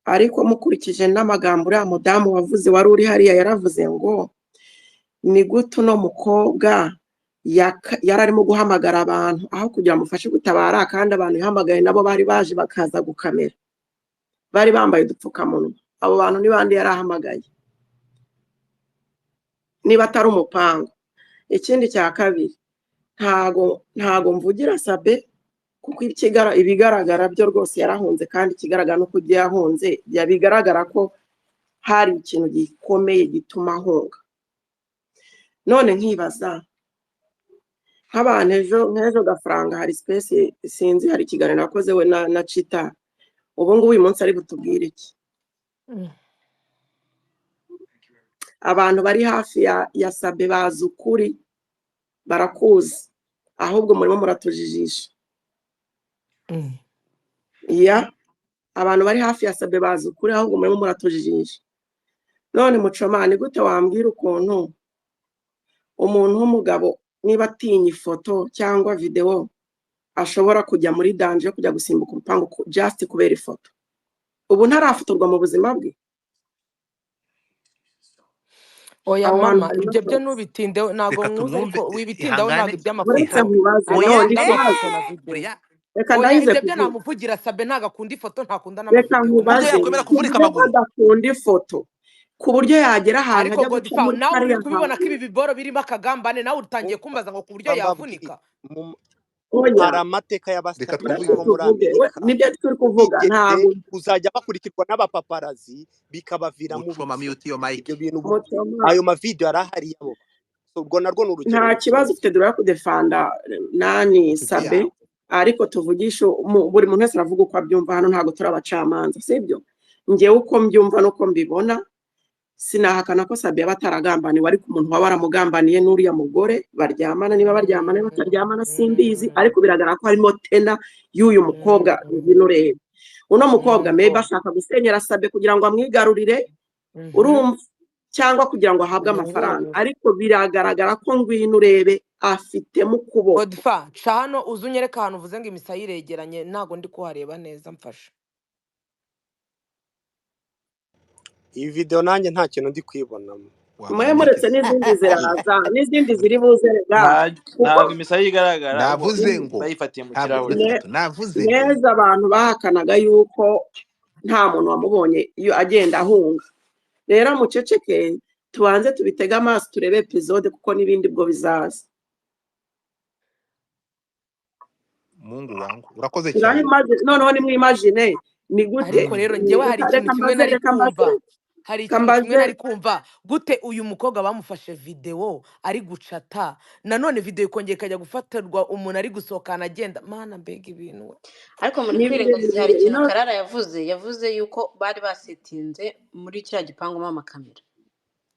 Ariko mukurikije n'amagambo uriya mudamu wavuze wari uri hariya, yaravuze ngo ni gute uno mukobwa yari arimo guhamagara abantu aho kugira amufashe gutabara, kandi abantu yahamagaye nabo bari baje bakaza gukamera, bari bambaye udupfukamunwa. Abo bantu ni bande yari ahamagaye niba atari umupango? Ikindi cya kabiri, ntago mvugira Sabe, kuko ibigaragara byo rwose yarahunze, kandi ikigaragara nuko ibyo yahunze bigaragara ko hari ikintu gikomeye gituma ahunga. None nkibaza nk'abantu ejo nk'ejo Gafaranga hari space, sinzi, hari ikiganiro yakoze we na Chita, ubu ngubu uyu munsi ari butubwire iki? Abantu bari hafi ya Sabe bazi ukuri, barakuzi, ahubwo murimo muratujijisha. Ya, abantu bari hafi ya Sabe bazi ukuri, ahubwo murimo muratujijisha. None Mucoma, ni gute wambwira ukuntu umuntu w'umugabo niba atinya ifoto cyangwa videwo ashobora kujya muri danger yo kujya gusimbuka urupangu just kubera ifoto? Ubu ntarafotorwa mu buzima bwe. Oya Aho hantu mama, harimo ibyo byo ifoto. nubitindeho, ntabwo Reka nkuzi, tumwumve. ariko wibitindaho, ntabwo Ihangane. Uretse iby'amafoto, nkubaze, ntabwo no akunda ndi amafoto kubaza. na videwo. Oya. Reka Oya, ndahize ibyo byo kuvuga. Namuvugira, Sabe ntabwo akunda ifoto, ntakunda Reka n'amavidewo. Ku buryo nkubaze, yakwemera kuvunika tuvuge ko amaguru. adakunda ifoto ku buryo yagera ahantu Ariko ajya guca Godfa, muri nawe uri kariya kubibona ko hantu. ibi biboro birimo akagambane, nawe utangiye kumbaza ngo ku buryo Mba mbabwire, yavunika. Oya, hari amateka Reka y'abasitari twumve uretse bo muri tuvuge we, Amerika nibyo turi kuvuga, bigeze ntabwo kuzajya bakurikirwa n'abapaparazi bikabaviramo Mucoma, urupfu. mute your mic. Ibyo bintu Mucoma, ayo mavidewo arahari yabo. So, urwo narwo ni urugero nta kibazo rutoya. ufite dore yo kudefanda nani Inshuti Sabe, yawe. ariko tuvugishe buri muntu wese aravuga uko abyumva hano, ntabwo turi abacamanza, sibyo? Njyewe uko mbyumva n'uko mbibona, sinahakana ko Sabe yaba ataragambaniwe, ariko umuntu waba waramugambaniye n'uriya mugore baryamana, niba baryamana niba bataryamana simbizi, ariko biragaragara ko harimo tena y'uyu mukobwa. Ngwino urebe uno mukobwa, maybe ashaka gusenyera Sabe kugira ngo amwigarurire, urumva, cyangwa kugira ngo ahabwe amafaranga, ariko biragaragara ko ngwino urebe afitemo ukuboko. Godfa, ca hano uze unyereke ahantu uvuze ngo imisaya iregeranye, ntabwo ndi kuhareba neza, mfasha. Iyi video nanjye nta kintu ndi kwibonamo. Mwe Wabonye muretse iki? n'izindi ziraza, n'izindi ziri buze rega, kuko Ntabwo imisaya igaragara, ahubwo Navuze ngo bayifatiye mu ntabwo kirahure. uretse gato, navuze ngo neza abantu bahakanaga yuko nta muntu wamubonye iyo agenda ahunga. Rero muceceke, tubanze tubitege amaso turebe episode, kuko n'ibindi bwo bizaza. Mungu wangu, urakoze Ngaho cyane. noneho nimwimagine ni gute. Ariko rero njyewe hari Reka ikintu kimwe mbaze, nari reka mbaze, kumva, hari reka ikintu kimwe mbaze. nari kumva, gute uyu mukobwa bamufashe videwo ari gucata, nanone videwo ikongera ikajya gufatirwa umuntu ari gusohokana agenda, mana mbega ibintu we. Ariko muri Ni kwirengagiza hari birebire ikintu ino. Karara yavuze yuko bari basetinze muri kiriya gipangu mo amakamera.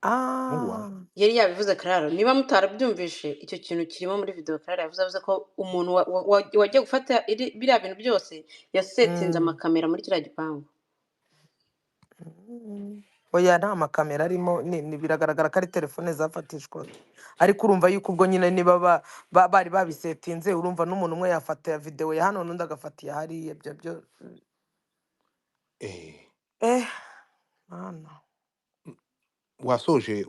Mungu wangu. Yari yabivuze Karara, niba mutarabyumvishe icyo kintu kirimo muri video Karara yavuze ko umuntu wagiye gufata biriya bintu byose yasetinze amakamera muri kiriya gipangu. Oya, nta makamera arimo, biragaragara ko ari telefone zafatishwaga, ariko urumva yuko ubwo nyine niba bari babisetinze, urumva n'umuntu umwe yafata videwo ya hano n'undi agafata iya hariya, ibyo byo. Eh, Mana.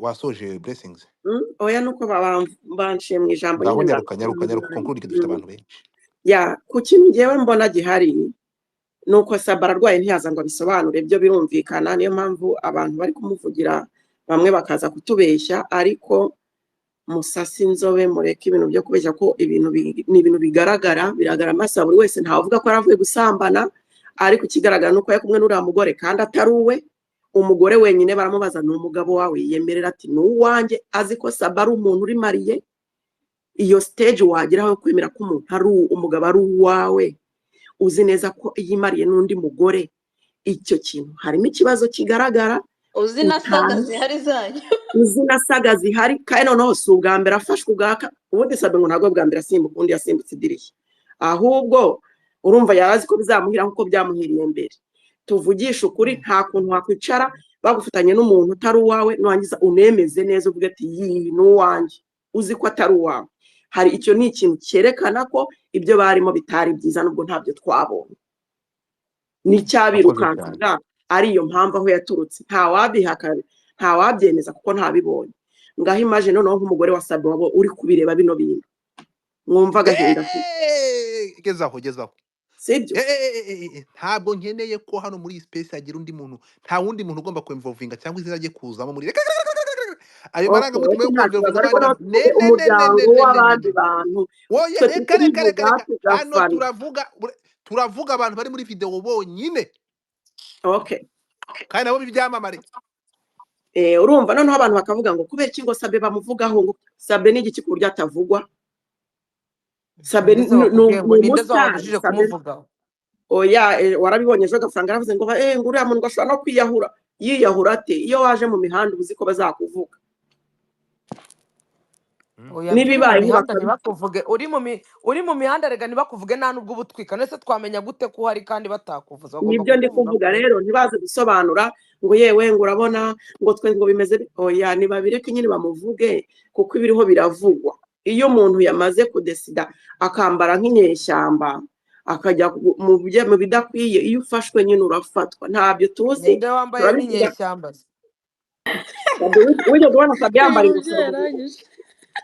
wasoje Blessings. Oya, nuko banciye mu ijambo Ngaho nyine. nyaruka nyaruka nyaruka, conclude, dufite abantu benshi. Ya, ku kintu ngewe mbona gihari nuko Sabe ararwaye ntiyaza ngo abisobanure, byo birumvikana, niyo mpamvu abantu bari kumuvugira bamwe bakaza kutubeshya, ariko musasi inzobe, mureke ibintu byo kubeshya, ko ibintu ni ibintu bigaragara, biragaragara amaso ya buri wese, ntavuga ko yaravuye gusambana, ariko ikigaragara nuko yari kumwe n'uriya mugore kandi atari uwe. Umugore wenyine baramubaza ni umugabo wawe, yemerera ati ni uwanjye, azi ko Sabe ari umuntu uri mariye. Iyo stage wageraho yo kwemera ko umuntu ari umugabo ari uwawe, uzi neza ko yimariye n'undi mugore, icyo kintu harimo ikibazo kigaragara. Uzi na saga Utazi. zihari zanyu. Uzi na saga zihari, kandi noneho si ubwa mbere afashwe ubwaka. Ubundi Sabe ngo ntabwo bwa mbere asimbuka, ubundi yasimbutse idirishya, ahubwo urumva yari azi ko bizamuhira nk'uko byamuhiriye mbere. Tuvugishe ukuri, nta kuntu wakwicara bagufatanye n'umuntu utari uwawe, nurangiza unemeze neza uvuge ati iyi ni uwanjye, uzi ko atari uwawe. Hari icyo ni ikintu cyerekana ko ibyo barimo bitari byiza, nubwo ntabyo twabonye. Ni Urakoze cyane. icyabirukansaga Ari iyo mpamvu aho yaturutse ntawabihakana, ntawabyemeza kuko ntabibonye. Ngaho imagine noneho nk'umugore wa Sabe wabo uri kubireba bino bintu, mwumva agahinda afite. Gezaho gezaho. Sibyo? Ntabwo nkeneye ko hano muri iyi space hagira undi muntu, nta wundi muntu ugomba kwinvolvinga cyangwa izina rye kuzamo muri reka reka reka reka reka. Ayo Okay, marangamutima okay, yo nta kibazo, kwinvolvinga ariko abandi nawe ne tuvuge ne ne ne umuryango ne ne ne ne w'abandi ne bantu, woye twe turi reka reka reka kubivuga reka hano tugafana. Turavuga turavuga abantu bari muri video bonyine. Okay. Kandi nabo b'ibyamamare. Urumva noneho abantu bakavuga ngo kubera iki ngo Sabe bamuvugaho, ngo Sabe ni igiki ku buryo atavugwa? Sabe Ninde se ni wakubwiye ngo ninde se umusitari wabujije Sabe. kumuvugaho? Oya, warabibonye ejo Gafaranga yaravuze ngo ngo uriya muntu ngo ashobora no kwiyahura. Yiyahura ate? Iyo waje mu mihanda uba uzi ko bazakuvuga. Oya, uri mu N'ibibaye mihanda ntibakabi ntibakuvuge, uri mu mihanda rega ntibakuvuge, nta nubwo uba utwika. None se twamenya gute ko uhari kandi batakuvuze? Bagomba Nibyo ndi kukuvuga kuvuga ko rero, ntibaze gusobanura ngo yewe ngo urabona ngo twe ngo bimeze oya, nibabireke nyine bamuvuge kuko ibiriho biravugwa. Iyo umuntu yamaze kudesida akambara nk'inyeshyamba akajya mu bidakwiye, iyo ufashwe nyine urafatwa. Ntabyo tuzi, ninde wambaye turabivuga. nk'inyeshyamba se? Sabe, wigeze ubona Sabe yambara Uyu ingofero? mubyeyi arangije.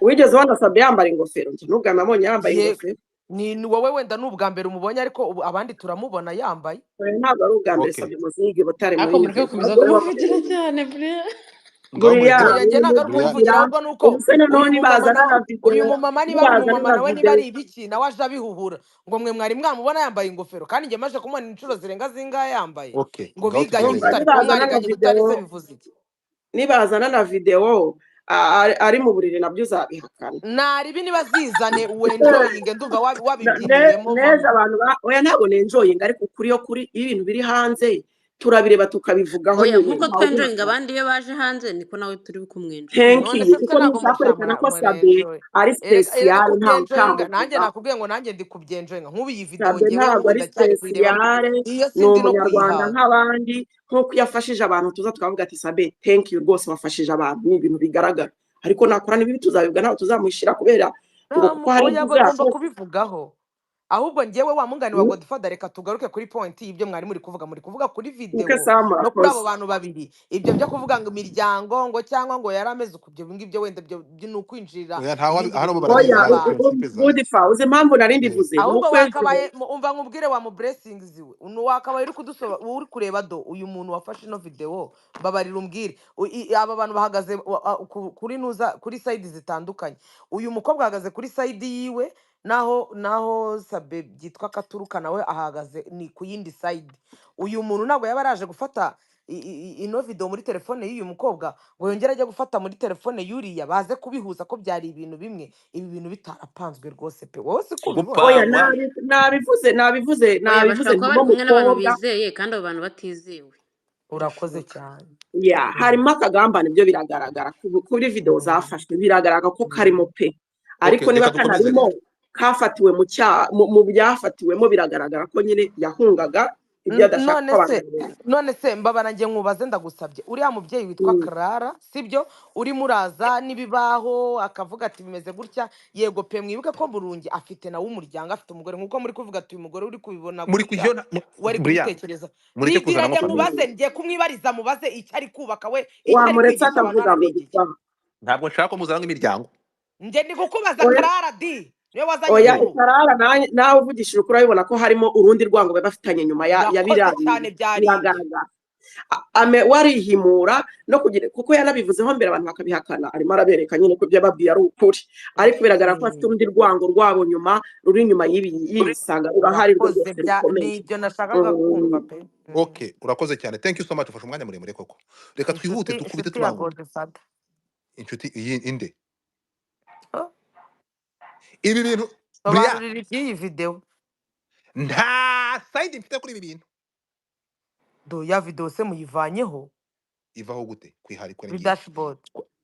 Wigeze ubona Sabe yambara ingofero? Njye n'ubwa nabonye yambaye Ye ingofero. ni wowe wenda ni ubwa mbere umubonye, ariko ubu abandi turamubona yambaye. Oya, ntabwo ari ubwa mbere Okay. Sabe muzige Butare Ariko muri mureke gukomeza abagore kumuvugira cyane buriya. Ngaho buriya mureke Oya, njye ntabwo ari Buriya ukumuvugira, buriya ahubwo ni uko ubu se noneho uyu mumama nibazana nawe, na uyu videwo, mumama niba ari nibazana umumama na nawe niba videwo ari ibiki, nawe aje abihuhura ngo mwe mwari mwamubona yambaye ingofero, kandi njye maje kumubona inshuro zirenga zingahe yambaye. Okay, Ngo ngaho biganye tugende urumva i Butare, ko nibazana na mwariganye i Butare videwo, se bivuze iki? nibazana na videwo ari mu buriri nabyo uzabihakana. Naribi niba zizane wenjoyinge, ndumva wabibyiniyemo Neza mama. abantu oya ntabwo nenjoyinga, ariko kuri yo kuri iyo ibintu biri hanze turabireba tukabivugaho Oya, nyine, nk'uko ntawe twenjoyinga ubihakana. abandi iyo baje hanze niko nawe turi kumwenjoyinga. Thank None you, se twe kuko ntabwo ntushaka kwerekana ko Sabe mwenjoy ari erega erega spesiyale, ntawe kubyenjoyinga nanjye utamuvuga. nakubwiye ngo nanjye ndi kubyenjoyinga nk'ubu iyi video Sabe ngewe ntabwo n'ubu ari ndacyari kuyireba, spesiyale, iyo ni sindi no umunyarwanda kuyihaga. nk'abandi. Nk'uko iyo afashije abantu tuza tukavuga ati Sabe thank you rwose wafashije abantu, ni ibintu bigaragara. Ariko nakora n'ibibi tuzabivuga, ntabwo tuzamuhishira kubera ngo kuko hari Oya, ibyo bagomba yakoze. kubivugaho. Ahubwo njyewe wa mungani wa Godfather, reka tugaruke kuri point y'ibyo mwari muri kuvuga, muri kuvuga kuri Uke video Sam no kuri abo murakoze. bantu babiri. Ibyo byo kuvuga ngo imiryango ngo cyangwa ngo yari ameze uku, ibyo ngibyo wenda byo ni ukwinjirira Oya, ntaho ibindi hano bintu bo Oya, barabizi by'abantu. principe zanjye. Godifa, uzi impamvu nari Eh, mbivuze? Ni Ahubwo uko ejo wakabaye umva nkubwire wa mu blessings we, wakabaye uri kudusoba uri kureba do uyu muntu wafashe ino video, babarira umbwire aba bantu bahagaze kuri nuza kuri side zitandukanye. Uyu mukobwa ahagaze kuri side yiwe, naho Sabe byitwa Katuruka nawe ahagaze ni ku yindi side. Uyu muntu ntabwo yaba araje gufata ino video muri telefone y'uyu mukobwa ngo yongere ajye gufata muri telefone y'uriya, baze kubihuza ko byari ibintu bimwe. Ibi bintu bitarapanzwe rwose pe, wowe si ko ubibona? Oya, Gupangwa. nabivuze nabivuze Oya, nabivuze bashobora kuba nti bari kumwe n'abantu mukobwa bizeye kandi abo bantu batizewe. Urakoze Birashoboka. cyane. ya harimo akagambane, byo biragaragara kuri video zafashwe, biragaragara ko karimo pe, ariko Okay, niba reka dukomeze kanarimo rero. kafatiwe mu cyaha, mu byafatiwemo biragaragara ko nyine yahungaga ibyo adashaka None ko abantu se babibona. none se mbabara njye nkubaze, ndagusabye, uriya mubyeyi witwa Clara sibyo urimo uraza n'ibibaho akavuga ati bimeze gutya, yego pe, mwibuke ko Burungi afite nawe umuryango, afite umugore, nkuko muri kuvuga ati uyu mugore uri kubibona Muri gutya kujyona wari Brian, kubitekereza. mureke Rindira kuzanamo njye famille. mubaze, ngiye kumwibariza mubaze icyo ari kubaka we, icyo ari Wamuretse kwigisha abantu akavuga hano ngo ni igiki. gupfa. Ntabwo nshaka ko muzanamo imiryango. Njye ndi kukubaza Oya, Clara D niwe wazanye oya inkuru. Karara, nawe uvugishije ukuri urabibona ko harimo urundi rwango bari bafitanye nyuma ya Urakoze biriya cyane, bintu byari ibyo. biragaragara. Warihimura no kugira, kuko yanabivuzeho mbere abantu bakabihakana, arimo arabereka nyine ko ibyo yababwiye ari ukuri, ariko biragaragara ko afite urundi rwango rwabo nyuma ruri inyuma y'ibi yisanga rurahari rwo Urakoze, rwose rukomeye. nibyo nashakaga kumva pe. Okay, urakoze cyane. Thank you so much, ufashe umwanya muremure koko. Reka twihute Inshuti dukubite inshuti ya tubangura. Godfather. Inshuti iyi inde? Oh, Ibi bintu Brian, sobanurira iby'iyi video. nta side mfite kuri ibi bintu. Do ya video se muyivanyeho Ivaho gute? Kwiharikwa kuri ngiyi. dashboard.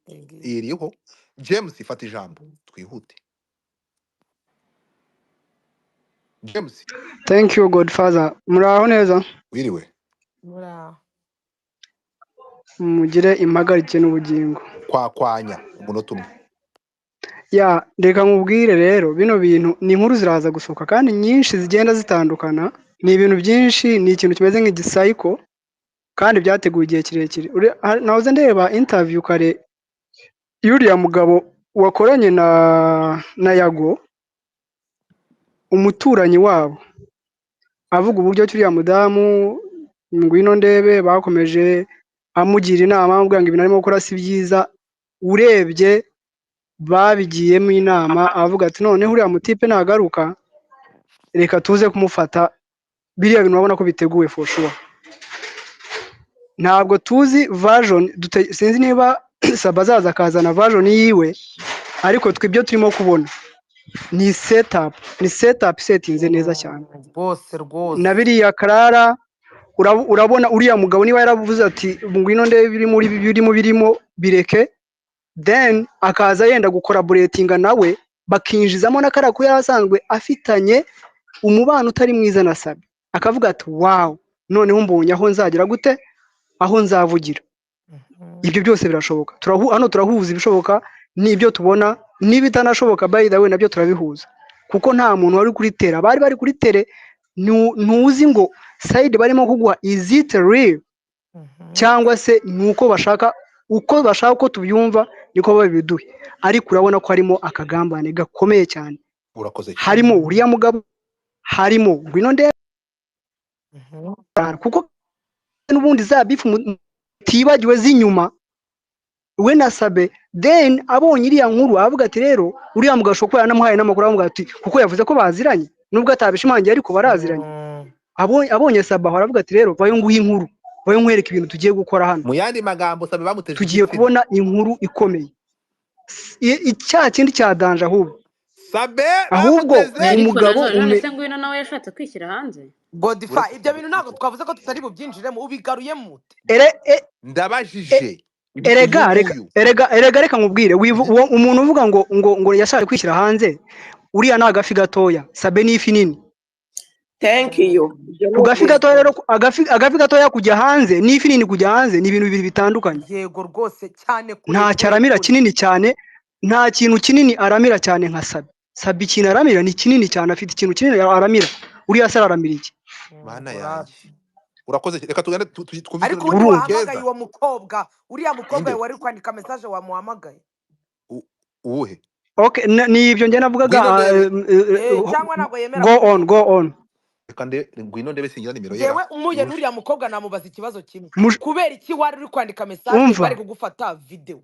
Iyi ngiyi. Iriho. James fata ijambo twihute. James Thank you Godfather. Muraho neza? wiriwe. Muraho. Mugire impagarike n'ubugingo. Kwakwanya umunota umwe. Ya, reka nkubwire rero, bino bintu ni inkuru ziraza gusohoka kandi nyinshi zigenda zitandukana, ni ibintu byinshi, ni ikintu kimeze nk'igisayiko Kandi byateguwe igihe kirekire. Nahoze ndeba interview kare y'uriya mugabo wakoranye na Yago, umuturanyi wabo, avuga uburyo ki uriya mudamu Ngwino Ndebe bakomeje amugira inama, amubwira ngo ibintu arimo gukora si byiza. Urebye babigiyemo inama, avuga ati noneho uriya mutipe nagaruka reka tuze kumufata. Biriya bintu urabona ko biteguwe for sure. Ntabwo tuzi version, sinzi niba Saba azaza akazana version yiwe, ariko twe ibyo turimo kubona ni setup, ni setup isetinze neza cyane. Rwose Na rwose. biriya Clara, urabona uriya mugabo niba yaravuze ati ngwino ndebe ibiri muri birimo birimo bireke, then akaza yenda gucollaboratinga nawe, bakinjizamo na kariya ko yari asanzwe afitanye umubano utari mwiza na Sabe, akavuga ati wow, noneho mbonye aho nzagera gute, aho nzavugira. Ibyo byose birashoboka. Hano turahuza ibishoboka n'ibyo tubona n'ibitanashoboka, by the way nabyo turabihuza, kuko nta muntu wari kuri terrain, bari bari kuri terrain, ntuzi ngo side barimo kuguha is it real cyangwa se ni uko bashaka, uko bashaka ko tubyumva niko babiduhe. Ariko urabona ko harimo akagambane gakomeye cyane. Urakoze cyane. Harimo uriya mugabo, harimo Ngwino Ndebe, kuko n'ubundi za beef mutibagiwe z'inyuma we na Sabe. Then abonye iriya nkuru avuga ati rero uriya mugabo ashobora kuba yaranamuhaye n'amakuru, avuga ati kuko yavuze ko baziranye, nubwo atabishimangiye ariko baraziranye. Abonye Sabe aho aravuga ati rero vayo nguhe inkuru, vayo nkwereke ibintu tugiye gukora hano. Mu yandi magambo, Sabe bamuteje Tugiye igitsina. kubona inkuru ikomeye. Icya kindi cya danger ahubwo. Sabe Ahubwo bamuteze. Ariko umugabo nanone none se Ngwino nawe yashatse kwishyira hanze. Godifa, Uretse ibyo bintu ntabwo twavuze ko tutari bubyinjiremo, ubigaruyemo ute? Ndabajije uyu Erega reka nguyu. Erega reka nkubwire, uwo umuntu uvuga ngo yashatse kwishyira hanze, uriya ni agafi gatoya, Sabe ni ifi nini. Thank you, ibyo ni Ku gafi ukuri. gatoya rero, agafi gatoya kujya hanze n'ifi nini kujya hanze ni ibintu bibiri bitandukanye. Yego rwose, cyane, kure Ntacyo kure aramira kure. kinini cyane, nta kintu kinini aramira cyane nka Sabe. Sabe ikintu aramira ni kinini cyane, afite ikintu kinini aramira. Uriya se araramira iki? Mana Urabi. yanjye, urakoze. Reka tugende twumve Ariko izina ubundi ry'umuntu. wahamagaye Keza. uwo mukobwa, uriya mukobwa Inde? wari kwandika message, wamuhamagaye? Uwuhe? Okay, ni ibyo njye navugaga. Ngwino Ndebe. Cyangwa ntabwo yemera Go on, kuvuga. go on. Reka Ngwino Ndebe, singira nimero ye. Njyewe umuye Uwuhe? n'uriya mukobwa namubaza ikibazo kimwe: kubera iki wari uri kwandika message Umva, bari kugufata video?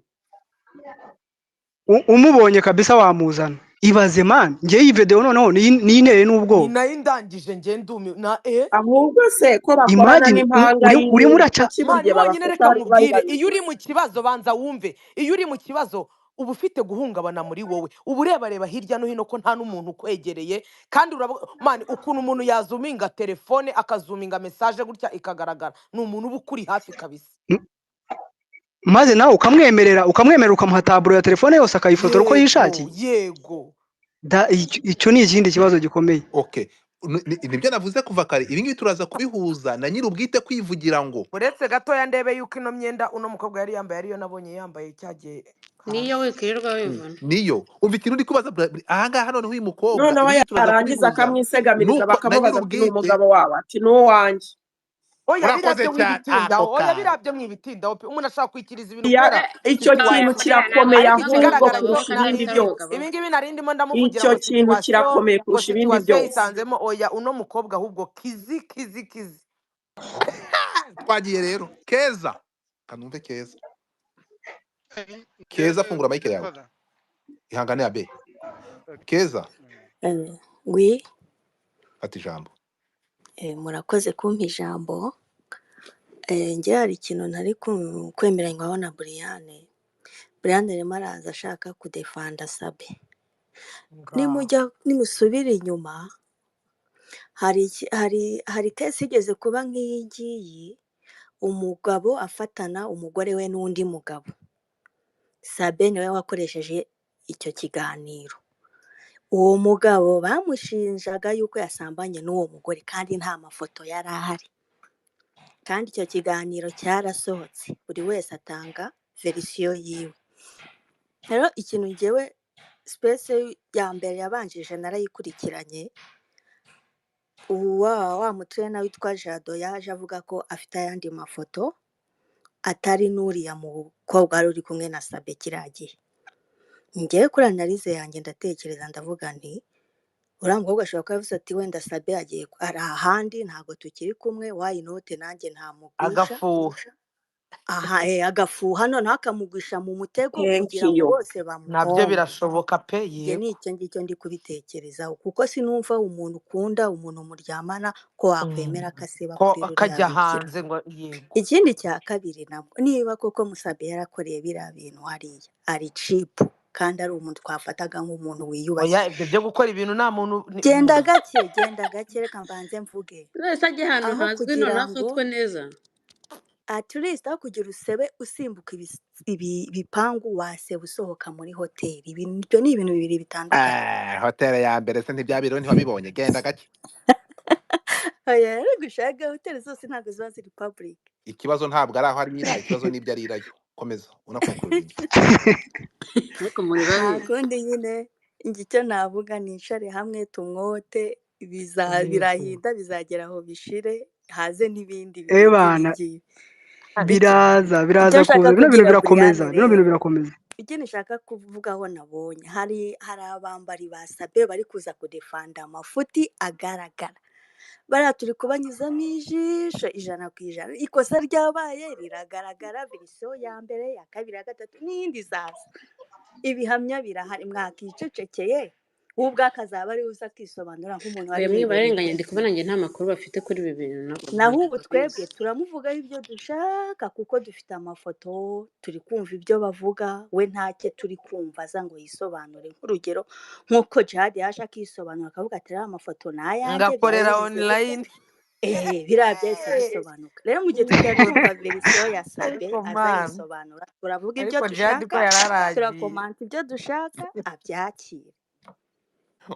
Umubonye kabisa wamuzana. Ibaze man, njye iyi video noneho niyi inteye Ni n'ubwoba. nayo indangije, njye ndumi na Ahubwo se ko bakorana Imagine n'impanga urimo yiwe, uraca. kuki buri Mani gihe bonyine, babafata reka bari nkubwire, babiri? Iyo uri mu kibazo banza wumve, iyo uri mu kibazo uba ufite guhungabana muri wowe, uba urebareba hirya no hino ko nta n'umuntu ukwegereye. Kandi mani ukuntu umuntu yazuminga telefone, akazuminga message gutya ikagaragara, ni umuntu uba ukuri hafi kabisa. Maze nawe ukamwemerera ukamuha taburo ya telefone yose akayifotora uko Yego. yishakiye. Yego. Icyo ni ikindi kibazo gikomeye. Okay, nibyo navuze kuva kare. Ibi ngibi turaza kubihuza na nyir'ubwite kwivugira ngo Uretse gatoya ndebe yuko ino myenda uno mukobwa yari yambaye ariyo nabonye yambaye cyagiye Niyo hasi. wikirirwa wivuna. Niyo umva ikintu uri kubaza ahangaha noneho uyu mukobwa, Noneho ibi ngibi turaza yarangiza kubihuza akamwisegamiriza, nuko na bakamubaza ati ni nyir'ubwite. umugabo wawe? Ati ni uwanjye. Oya, biriya Urakoze byo cyane mwibitindaho. ako Oya, kantu. biriya byo mwibitindaho pe. Umuntu ashaka kwikiriza ibintu Ya, kubera icyo Oya, kintu buriya ntabwo kirakomeye Ariko ntabwo ahubwo ikigaragara umugabo we kurusha cyo kandi ibindi atari byose. umugabo we. Ibi ngibi nari ndimo ndamuvugira Icyo ngo kintu situation kirakomeye ngo kurusha ibindi situation byose. yisanzemo. Oya, uno mukobwa ahubwo kizi kizi kizi. Twagiye rero Keza, kanumve Keza. Keza, fungura mike yawe. Ihangane abe Keza. Oui, Fata ijambo. Murakoze kumpa ijambo. Njye hari ikintu ntari kwemeranywaho na Briane. Briane arimo araza ashaka kudefanda Sabe. Ngaho. Nimujya nimusubira inyuma, hari case igeze kuba nk'iyi ngiyi, umugabo afatana umugore we n'undi mugabo. Sabe niwe wakoresheje icyo kiganiro. Uwo mugabo bamushinjaga yuko yasambanye n'uwo mugore kandi nta mafoto yari ahari. Kandi icyo kiganiro cyarasohotse, buri wese atanga version yiwe. Rero ikintu njyewe space ya mbere yabanjije narayikurikiranye. Wa mutrena witwa Jado yaje avuga ko afite ayandi mafoto atari n'uriya mukobwa wari uri kumwe na Sabe kiriya gihe. Njyewe kuri analize yanjye ndatekereza ndavuga nti uriya mukobwa ashobora kuba yavuze ati wenda Sabe agiye ari ahandi ntabwo tukiri kumwe, wayinote nanjye ntamugusha. Agafuha. Aha agafuha noneho akamugusha mu mutego Thank kugira ngo you. bose Nabyo bamuhombe. birashoboka pe. Njye ni Yego. icyo ngicyo ndi kubitekerezaho, kuko sinumva umuntu ukunda umuntu muryamana ko wakwemera ko aseba Ko kuri ruriya akajya rugero. hanze ngo yego. Ikindi cya kabiri nabwo, niba koko Musabe yarakoreye biriya bintu hariya ari cipu kandi ari umuntu twafataga nk'umuntu wiyubashye. Oya, ibyo byo gukora ibintu nta muntu Genda gake, genda gake, reka mbanze mvuge. Wese ajye ahantu Aho hazwi kugira noneho ngo afatwe neza. at least aho kugira usebe usimbuka ibipangu waseba usohoka muri hoteli. Ibyo ni ibintu bibiri bitandukanye. Hoteli ya mbere se ntibyabiriho ntiwabibonye, genda gake. Oya, rero gushaka hoteli zose ntabwo ziba ziri public. Ikibazo ntabwo ari aho arira, ikibazo n'ibyo arirayo. Komeza unakonkurudinga. Ariko muri Nta babi. kundi nyine, njye icyo navuga nicare hamwe tumwote, Yego. birahinda bizagera aho bishire, haze n'ibindi birenze ibi Ebana ngibi. biraza Icyo biraza nshaka kuza, bino bintu kugira birakomeza, Brian bino bintu rero, birakomeza. icyo nshaka kuvugaho nabonye hari abambari ba Sabe bari kuza kudefanda amafuti agaragara. Bariya turi kubanyuzamo ijisho 100%. Ikosa ryabaye riragaragara, verisiyo ya mbere, ya kabiri, ya gatatu n'iyindi izaza. Ibihamya birahari, mwakicecekeye we ubwe akazaba ariwe uza akisobanura nk'umuntu wari Oya mwe wibereye bararenganye, icyo ndi gihe. kubona njye nta makuru bafite kuri ibi bintu ntabwo Naho ubu ntabwo twebwe mbizi. turamuvugaho ibyo dushaka kuko dufite amafoto, turi kumva ibyo bavuga, we ntacye turi kumva aza ngo yisobanure. Nk'urugero nk'uko Jihad yaje akisobanura akavuga ati ariya mafoto ni ayanjye, byari Ngakorera bimeze gutya. online. Biriya byahise bisobanuka. Rero mu gihe tutari twumva verisiyo ya Sabe Ariko aza man, yisobanura, turavuga ibyo ariko Jihad ko dushaka, yararagiye. turakomanta ibyo dushaka, abyakire.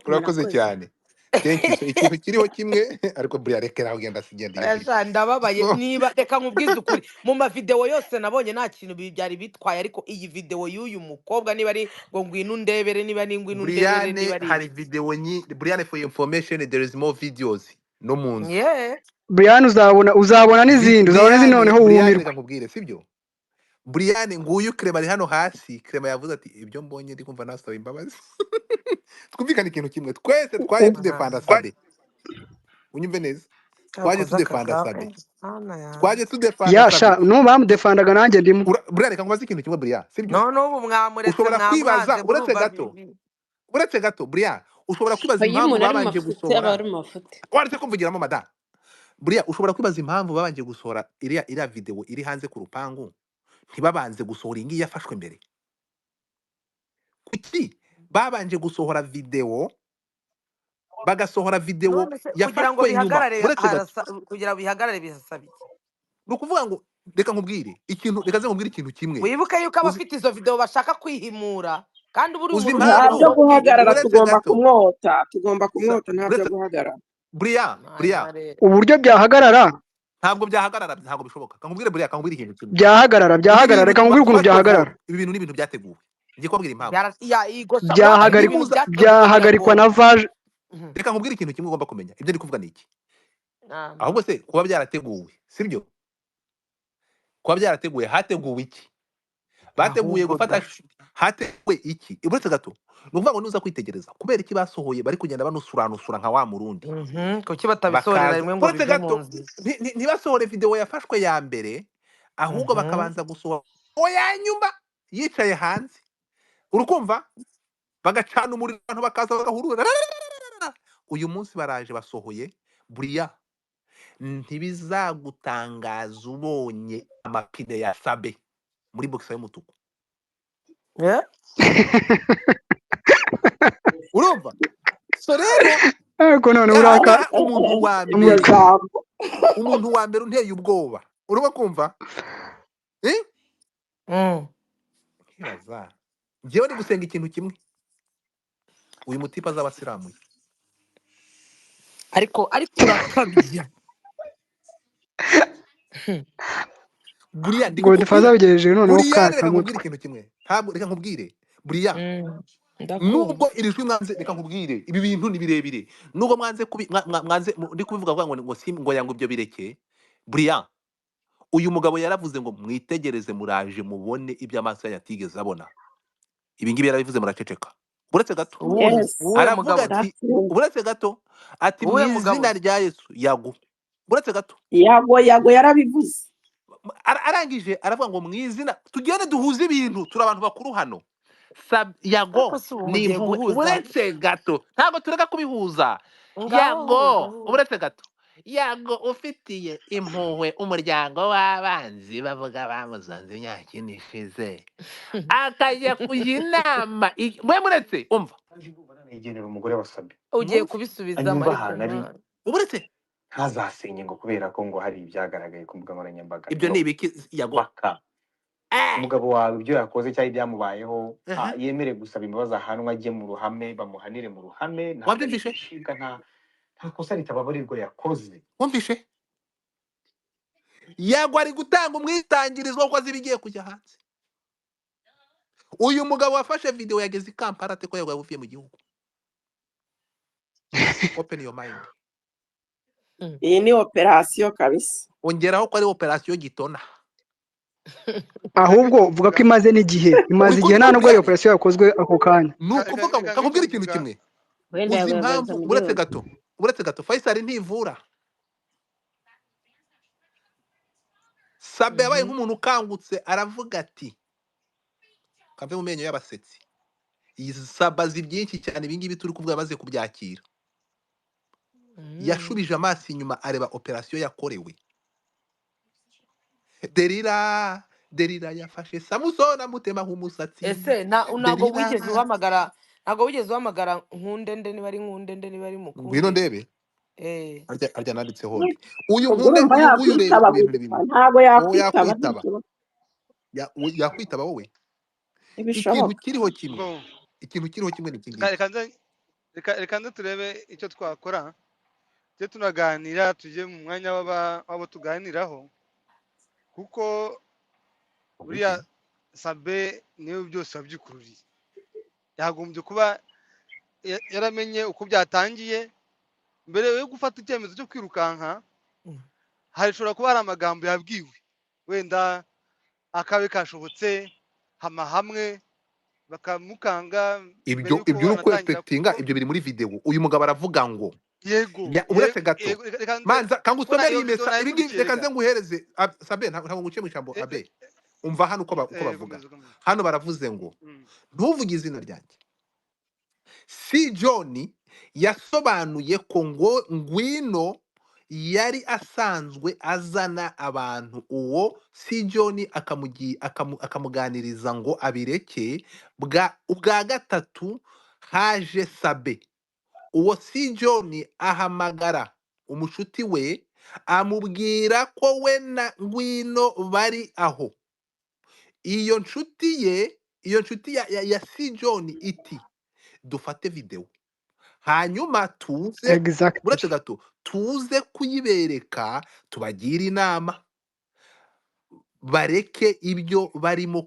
Urakoze Murakoze. cyane. Thank you. So ikintu kiriho kimwe ariko buriya rekera aho ugenda sigenda iyo biri. Oya, ndababaye So niba reka nkubwize ukuri, mu mavideo yose nabonye nta kintu byari bitwaye, ariko iyi video y'uyu mukobwa niba ari ngo ngwino undebere, niba ari ngwino undebere, Brian niba ari hari video nyinshi. Brian, for your information, there is more videos no mu nzu. yeah. Brian uzabona n'izindi, uzabona n'izindi Brian, noneho Brian wumirwe. reka nkubwire sibyo? Brian nguyu Clement ari hano hasi. Clement yavuze ati ibyo mbonye ndi kumva nasaba imbabazi. Twumvikane ikintu kimwe, twese twaje tudefanda Sabe. Unyumve neza. Twaje Cyakoze tudefanda akagabo Sabe. mana yanjye. Twaje tudefanda Ya Sabe. sha no bamudefandaga nanjye ndimo. Brian reka nkubaze ikintu kimwe Brian, sibyo? None ubu mwamuretse Ushobora kwibaza mwamwanze uretse murumva gato. Uretse gato Brian, ushobora kwibaza Oya, iyo impamvu umuntu ari mu babanje mafuti aba gusohora. ari mu mafuti. Waretse kumvugiramo mada. Brian ushobora kwibaza impamvu babanje gusohora iriya video iri hanze ku rupangu, ntibabanze gusohora iyi ngiyi yafashwe mbere. Kuki babanje gusohora video, bagasohora video None se kugira ngo yafashwe nyuma? bihagarare Uretse gato. harasa, kugira ngo bihagarare bisaba iki? Ni ukuvuga ngo reka nkubwire ikintu, reka nze nkubwire ikintu kimwe. Wibuke yuko Uzi abafite izo video bashaka kwihimura, kandi ubu uri uzi umuntu Nta ntabwo byo impamvu ugomba guhagarara, kwihimura. uretse tugomba gato kumwota, tugomba sa kumwota, nta byo uretse guhagarara. Brian, Brian Hanyuma rero Uburyo byahagarara ntabwo byahagarara, ntabwo bishoboka. Kankubwire Brian, kankubwire ikintu kimwe. byahagarara Ibi byahagarara, bintu reka nkubwire ukuntu first of all, byahagarara. ibi bintu ni ibintu byateguwe. Ngiye kubabwira impamvu. igosha ni ibintu Byahagarikwa byateguwe byahagarikwa biragoye. na vaje. Reka nkubwire ikintu kimwe ugomba kumenya. Ibyo ndi kuvuga ni iki? Ahubwo se kuba byarateguwe, sibyo? Kuba byarateguwe, hateguwe iki? Bateguye Ahubwo gufata da hateguwe iki? Uretse gato. Ni ukuvuga ngo nuza kwitegereza kubera iki basohoye bari kugenda banusuranusura nka wa murundi. Kuki batabisohorera Bakaza rimwe ngo uretse bive mu gato nzira? ntibasohore video yafashwe ya mbere, ahubwo bakabanza gusohora oya nyuma yicaye hanze. Urukumva bagacana umuriro abantu bakaza bagahurura. Uyu munsi baraje basohoye buriya, ntibizagutangaza ubonye amapine ya Sabe muri box y'umutuku. Yeah? Urumva? So rero Ariko none uraka ahangaha umuntu wa Iryo mbere, jambo. umuntu wa mbere unteye ubwoba. Urumva kumva? Nkibaza. Njyewe ndi gusenga ikintu kimwe. Uyu mutipe azaba asiramuye. Ariko urakabya. Buriya ndi Godfather kukubwira. abigejeje noneho Buriya reka kasamutwe. nkubwire ikintu kimwe. Ntabwo reka nkubwire. Buriya Ndakumva. Nubwo iri jwi mwanze, reka nkubwire, ibi bintu ni birebire. Nubwo mwanze mwanze ndi kubivuga vuga ngo ngo yango ibyo bireke. Brian, uyu mugabo yaravuze ngo mwitegereze, muraje mubone ibyo amaso yanyu atigeze abona. Ibi ngibi yarabivuze, muraceceka. Uretse gato Uwuhe Yes, uwuhe aravuga mugabo se? ati, that's true. uretse gato ati mu Uwuhe mugabo izina se? rya Yesu yago. Uretse gato Yago yarabivuze. Arangije aravuga ngo mu izina, tugende duhuze ibintu, turi abantu bakuru hano. Yago Ariko si ubu ni mugiye impuhwe. guhuza. Uretse gato ntabwo tureka kubihuza. Ngaho Yago, huza huza. uretse gato, Yago ufitiye impuhwe umuryango w'abanzi bavuga bamuzanze imyaka ine ishize, akajya kujya inama mwe muretse umva. Nigenera umugore wa Sabi Ugiye Mwumve. kubisubizamo anyumva ariko ahantu ari mwana. Uretse ntazasenye ngo kubera ko ngo hari ibyagaragaye ku mbuga nkoranyambaga. Ibyo No, ni ibiki Yago? baka umugabo wawe ibyo yakoze cyangwa ibyamubayeho, Aha. yemere gusaba imbabazi, ahanwe ajye mu ruhame, bamuhanire mu ruhame. Ntabwo ari Wabyumvishe? igicibwa, nta kosa ritababarirwa yakoze. Wumvishe? Yago ari gutanga umwitangirizo kuko azi ibigiye kujya hanze. Uyu mugabo wafashe video yageze i Kampala ate ko Yago yavuye mu gihugu? Open your mind. Iyi ni operasiyo kabisa. Ongeraho ko ari operasiyo gitona. Ahubwo vuga ko imaze n'igihe, imaze Uri igihe, nta nubwo ari kubyumva? operasiyo yakozwe ako kanya. Ni ukuvuga ngo Reka kakubwira ngicyo ikintu mvuga. kimwe. Wenda Uzi yagarutse impamvu? mu Uretse gihugu. gato, uretse gato, Faisal ntivura. Sabe yabaye nk'umuntu ukangutse, aravuga ati kave mu menyo y'abasetsi. Iyi Saba azi byinshi cyane, ibi ngibi turi kuvuga amaze kubyakira. Yashubije amaso inyuma areba operasiyo yakorewe Derira. Derira yafashe Samusoni amutemaho umusatsi. Ese ntabwo Derira wigeze uhamagara, ntabwo wigeze uhamagara Nkundende, niba ari Nkundende, niba ari ngwino Mukunde? ndebe. Eh. Arya nanditseho nde uyu Ubwo nkunde urumva uyu nguyu ureba yakwitaba ibintu gusa, bibiri. ntabwo Wowe yakwitaba, yakwitaba ntibishoboka. Yakwitaba wowe. Ikintu Ntibishoboka. kiriho kimwe, Bon, ikintu kiriho kimwe ni iki reka ngiki. reka nze reka nze turebe icyo twakora, tujye tunaganira, tujye mu mwanya w'abo tuganiraho, kuko buriya Ubuki? Sabe niwe byose wabyikururiye. Yagombye kuba yaramenye uko byatangiye mbere yo gufata icyemezo cyo kwirukanka. Hashobora kuba hari amagambo yabwiwe, wenda akabe kashobotse hama hamwe bakamukanga mbere Ibyo yuko ibyo uri anatangira, kwefekitinga, kuko ibyo biri muri video. Uyu mugabo aravuga ngo yego uretse gato, yego, reka nze manza kuko kangusomere iyo iyi video mesa ibi ngibi, nayikurikiye. reka Reka nze nguhereze. Sabe, ntabwo nguciye mu ijambo. Abe umva hano uko bavuga. Komeza komeza. Hano baravuze ngo ntuvuge izina ryanjye. Si John yasobanuye ko ngo Ngwino yari asanzwe azana abantu, uwo si John akamuganiriza ngo abireke. Ubwa gatatu haje Sabe, uwo si John ahamagara umushuti we amubwira ko we na Ngwino bari aho. Iyo nshuti ye, iyo nshuti ya si John iti dufate video hanyuma tuze, Exactly. uretse gato, tuze kuyibereka, tubagire inama bareke ibyo barimo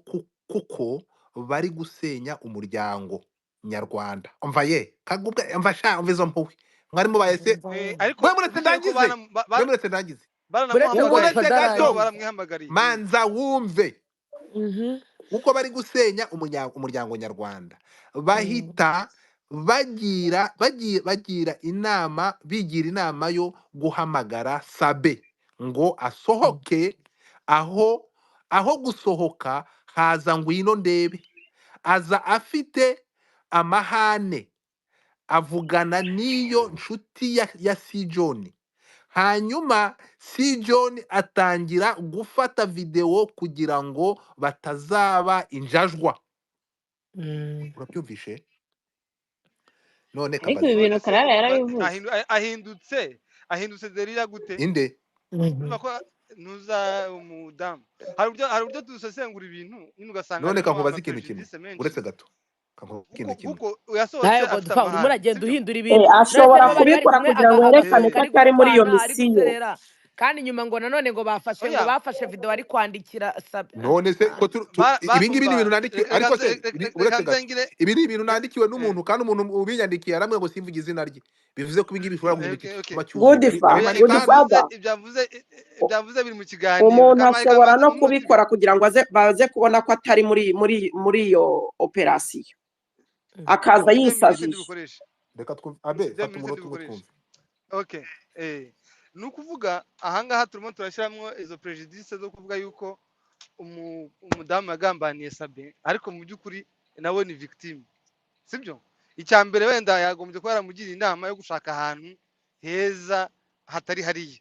kuko bari gusenya umuryango nyarwanda. Umva ye kagubwa, umva sha, umva izo mpuhwe mwari mubaye se. Umva ye. Ariko Mwe muretse uvuze yuko ndangize, mwe muretse ndangize, Buretse baranamuhamagaye, uretse Godfather gato, nabo arangize. baramwihamagariye. Manza wumve uko bari gusenya umuryango nyarwanda. Bahita bagira inama, bigira inama yo guhamagara Sabe ngo asohoke. Aho gusohoka haza Ngwino ndebe, aza afite amahane, avugana n'iyo nshuti ya si John. Hanyuma si John atangira gufata video kugira ngo batazaba injajwa. Urabyumvishe? None Ariko ibi kabaze bintu None se Karara urumva yarabivuze. ahindutse Derira gute? Inde? Urumva ko ntuza umudamu, hari uburyo dusesengura ibintu nyine ugasanga None harimo kankubaza ikintu kimwe, amaprejudice menshi. uretse gato kankubaza ikintu kimwe. Kuko yasohotse Nawe afite Godfather urimo amahane, uragenda sibyo? uhindura ibintu. Ashobora None se niba bari bari kubikora kumwe kugira ngo yerekane agasohoka ko ari atari muri iyo gutwana, ari misiyo. guserera. Kandi nyuma ngo nanone ngo bafashe ngo Oya, bafashe video ari kwandikira None se ko ibi ngibi ni umva, ibintu nandikiwe, reka ariko nze se reka reka uretse nze gato, ngire ibi ni ibintu nandikiwe eh, n'umuntu, kandi umuntu ubinyandikiye aramwe ngo simvuge izina rye, bivuze ko ibi ngibi bishobora guhinduka okay, okay. ikinyoma cyuzuye. Good fa Oya, good ibyo Ndabimanika hano. yavuze father, ibyo yavuze ibyo yavuze biri mu kiganiro. umuntu Reka ashobora manze no mu kubikora kugira ngo aze baze kubona ko atari muri iyo operasiyo, akaza 2 minutes yisajije. ndibikoreshe. Reka twumve abe, 2 fata minutes umunota umwe ndibikoreshe. twumve. Okay, ni ukuvuga ahangaha turimo turashyiramo izo prejudice zo kuvuga yuko umudamu yagambaniye Sabe, ariko mu by'ukuri nawe ni victime, sibyo? Icya mbere wenda yagombye kuba yaramugira inama yo gushaka ahantu heza hatari hariya.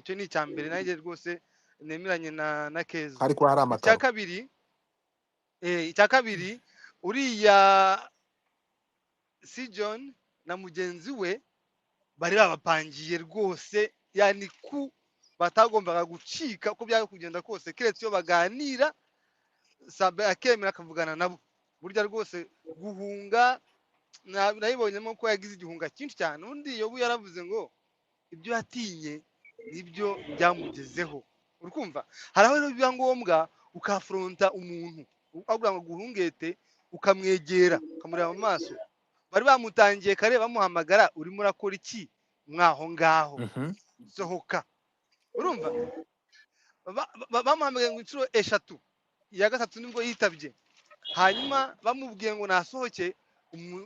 Icyo ni icya mbere nanjye rwose nemeranye na Keza. Ariko hari Icya amakaro. kabiri, icya kabiri, uriya si John na mugenzi we bari babapangiye rwose, yani ku batagombaga gucika uko byari kugenda kose, keretse iyo baganira Sabe akemera akavugana nabo. Burya rwose guhunga nabibonyemo ko yagize igihunga cyinshi cyane. Undi Yobu yaravuze ngo ibyo yatinye nibyo byamugezeho. Urikumva hari aho rero biba ngombwa ukafronta umuntu agira ngo aguhungete, ukamwegera ukamureba mu maso. Bari bamutangiye kare bamuhamagara, urimo urakora iki mwaho ngaho, sohoka. Urumva bamuhamagaye ngo inshuro 3, iya gatatu nibwo yitabye. Hanyuma bamubwiye ngo nasohoke,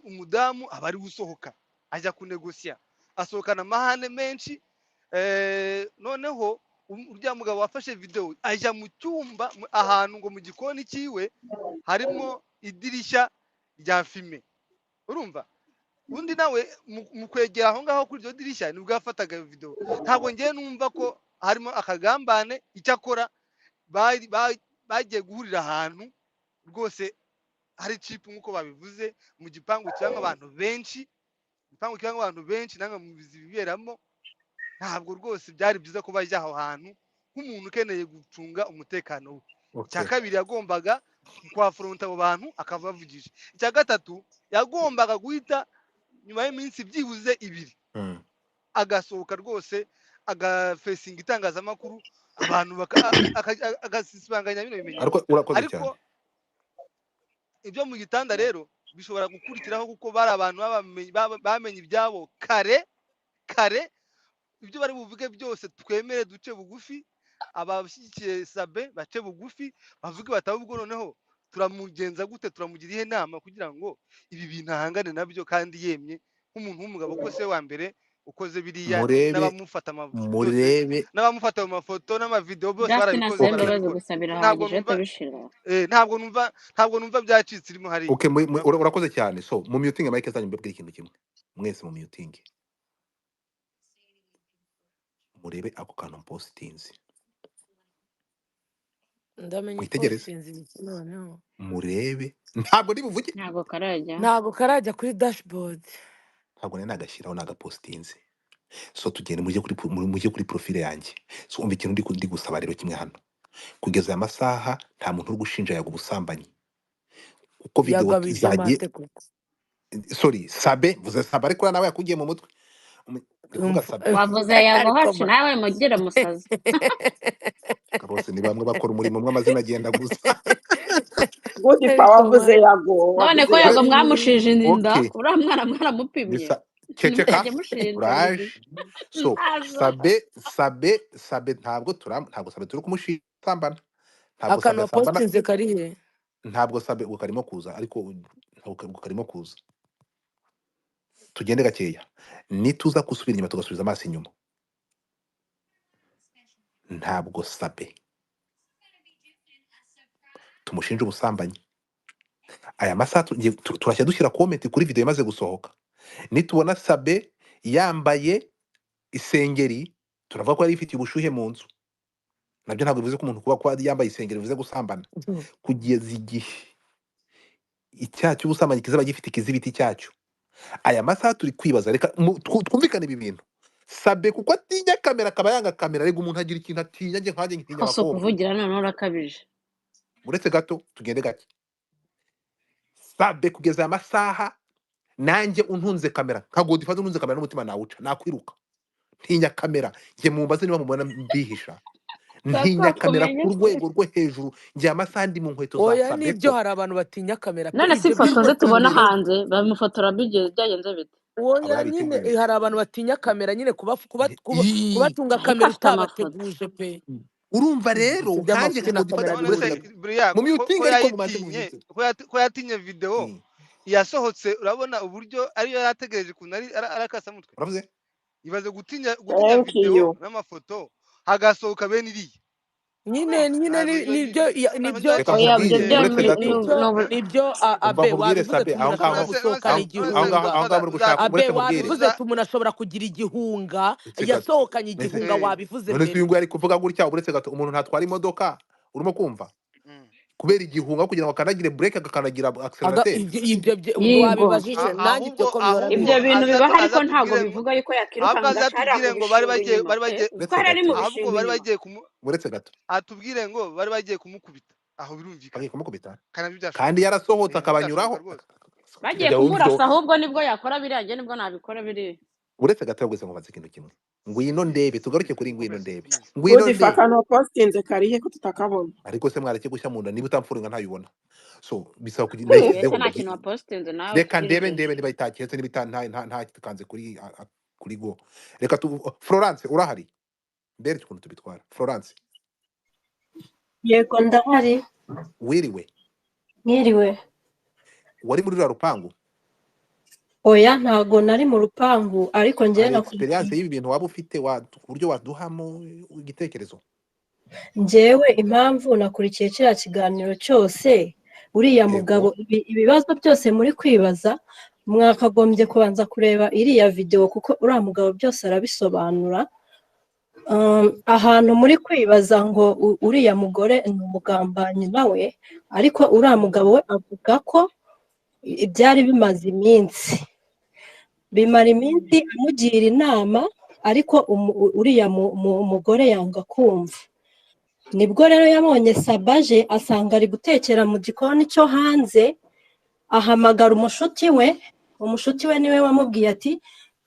umudamu aba ari gusohoka ajya kunegosiya, asohokana amahane menshi. Noneho urya mugabo wafashe video ajya mu cyumba, ahantu ngo mu gikoni cyiwe harimo idirishya rya fime. Urumva undi nawe mu kwegera aho ngaho kuri iryo dirishya nibwo yafataga iyo video. Ntabwo ngewe numva ko harimo akagambane. Icyakora bagiye guhurira ahantu rwose hari cipu nk'uko babivuze, mu gipangu cyangwa abantu benshi, igipangu cyangwa abantu benshi namwe mubizi ibiberamo. Ntabwo rwose byari byiza ko bajya aho hantu nk'umuntu ukeneye gucunga umutekano we. Icya Okay. kabiri, yagombaga kwafronta abo bantu akabavugisha. Icya gatatu, yagombaga guhita nyuma y'iminsi byibuze 2 agasohoka rwose agafesinga itangazamakuru, abantu agasibanganya bino bimenyetso. Ariko urakoze Ariko cyane. ibyo mu gitanda rero bishobora gukurikiraho, kuko bari abantu bamenye ibyabo kare kare. Ibyo bari buvuge byose twemere duce bugufi, abashyigikiye Sabe bace bugufi bavuge bati ahubwo noneho turamugenza gute, turamugira iyihe nama kugira ngo ibi bintu ahangane nabyo kandi yemye nk'umuntu w'umugabo, kuko se wa mbere ukoze biriya Murebe, n'abamufata byose, murebe. n'abamufata mu mafoto n'amavideo bose Justin barabikoze, asaba imbabazi barabikora. gusa Ntabwo birahagije numva atabishira. ntabwo numva byacitse irimo hariya. Okay, Murakoze. urakoze cyane. So mu mutinge mic zanyu, mbabwire ikintu kimwe. Mwese mu mutinge. Murebe ako kantu mpostinze. Ndamenya Mwitegereze. upostinze ibiki noneho. Murebe. Ntabwo ndi buvuge. Ntabwo karajya. Ntabwo karajya kuri dashboard. Ntabwo nari nagashyiraho, nagapostinze. So tugende mujye kuri mujye kuri profile yanjye. So umva ikintu ndi gusaba rero kimwe hano. Kugeza aya masaha nta muntu uri gushinja Yago ubusambanyi. Kuko video Yagabije zagiye, mate kuko. sorry, Sabe, mvuze Sabe ariko nawe yakugiye mu mutwe. Ndi kuvuga Umva Sabe. Wavuze Yago ariko hacu ma nawe mugire musazi. Bose ni bamwe bakora umurimo umwe, amazina agenda gusa. Good fa ariko ma wavuze Yago, None wavuze ko Yago Yago. mwamushije inda, Okay. uriya mwana mwaramupimye. Bisa ceceka Ntimukajye mushinja buri uraje. gihe. So Ntazo. Sabe ntabwo ntabwo Sabe turi kumushinja sambana. Ntabwo akantu Sabe asambana. wapostinze kari he? Ntabwo Sabe ubu karimo kuza, ariko ntabwo karimo kuza. Tugende gakeya. Nituza gusubira inyuma tugasubiza amaso inyuma. Ntabwo Sabe tumushinja ubusambanyi. Aya masaha turashya dushyira comment kuri video imaze gusohoka. Nitubona Sabe yambaye isengeri, turavuga ko yari ifitiye ubushyuhe mu nzu. Nabyo ntabwo bivuze ko umuntu kuba yambaye isengeri bivuze gusambana. Kugeza igihe icyaha cy'ubusambanyi kizaba gifite ikizibiti cyacyo. Aya masaha turi kwibaza, reka twumvikane ibi bintu. Sabe kuko atinya kamera akaba yanga kamera, ariko umuntu agira ikintu atinya, njye nkanjye ntinya Ko si abakobwa. ukuvugira noneho urakabije. Uretse gato tugende gake. Sabe kugeza aya masaha nanjye untunze kamera nka Godfather, untunze kamera n'umutima nawuca, nakwiruka. Ntinya kamera. Njye mumbaze niba mubona mbihisha. Tuba Ntinya kamera twakumenye ku se. rwego rwo hejuru. Njye amasaha ndi mu nkweto za Oya, nibyo, Sabeko. hari abantu batinya kamera pe. None si Ibyo byo ifoto ze rwose tubona nabyo. hanze bamufotora byagenze bite? Aba Oya nyine, yariteguye. hari abantu batinya kamera nyine, Ii, kubatunga Ariko kamera afite amafoto. utabateguje pe. Urumva rero Ibyo nkanjye by'amafuti nka na kamera Godfather, None uretse se gato buriya mu ko ko mutinga, ariko mubanze yayitinye, mubyutse. ko yatinye videwo yasohotse, urabona uburyo ariyo yari ategereje ukuntu ari akasamutwe. Uravuze Ibaze gutinya gutinya Thank videwo you. n'amafoto hagasohoka bene iriya. Nyine nyine Ntabwo nibyo ntabwo nibyo Reka Oya, ibyo nkubwire, byo uretse gato. nibyo ni nibyo Umva abe nkubwire wabivuze Sabe, ati aho umuntu ngaho ashobora None se none gusohokana se aho ngaho igihunga. aho ngaho Godfather muri gushaka, Abe uretse nkubwire. wabivuze uza ati umuntu ashobora kugira igihunga, Uretse gato. yasohokanye Nese igihunga, wabivuze none se mbere. uyu nguyu ari kuvuga gutya, uretse gato, umuntu ntatwara imodoka, urimo kumva? Kubera igihunga, kugira ngo akandagire break, agakandagira accelerateur. Ibyo Yego. wabibajije nanjye ibyo Ahubwo ko bihora ahubwo Ibyo bibaho. bintu bibaho, ariko ntabwo azatubwire ngo bivuga yuko ahubwo yakirukanka agaca hariya mu azatubwire ngo bari bishingwe bagiye inyuma bari pe, bagiye kuko Uretse hariya ni mu gato. ahubwo bishingwe bari inyuma. bagiye kumu Uretse gato. Atubwire ngo bari bagiye kumukubita aho, birumvikana Bagiye kumukubita kandi nabyo byashoboka. Kandi yarasohotse Nabyo byashoboka akabanyuraho. rwose. Bagiye Kujya wumva kumurasa ahubwo nibwo yakora biriya, njye nibwo nabikora biriya. Uretse gato, yavuze ngo mbaze ikintu kimwe. Ngwino ndebe, tugaruke kuri ngwino Komeza, ndebe. komeza. Ngwino Godifa, ndebe. akantu wapositinze karihe ko tutakabona? Ariko se mwareke gushya mu nda, niba utamfuringa ntayibona. So bisaba kugira Mbese nayishyizeho nta kintu wapositinze nawe reka tugira ndebe ubwenge. ndebe niba itaketse, niba nta ntakanze kuri kuri go. Reka tu Florence urahari? Mbereke ukuntu tubitwara. Florence. Yego, ndahari. Wiriwe? Mwiriwe. Wari muri ruriya rupangu? Oya, ntago nari mu rupangu, ariko njyewe Hari nakurikiye. experience y'ibi bintu waba ufite ku buryo waduhamo igitekerezo? Njyewe impamvu nakurikiye kiriya kiganiro cyose, uriya mugabo, ibibazo byose muri kwibaza mwakagombye kubanza kureba iriya videwo, kuko uriya mugabo byose arabisobanura. Ahantu muri kwibaza ngo uriya mugore ni umugambanyi nawe, ariko uriya mugabo we avuga ko byari bimaze iminsi, bimara iminsi amugira inama, ariko uriya mugore yanga kumva. Nibwo rero yabonye Sabaje asanga ari gutekera mu gikoni cyo hanze, ahamagara umushuti we. Umushuti we niwe wamubwiye ati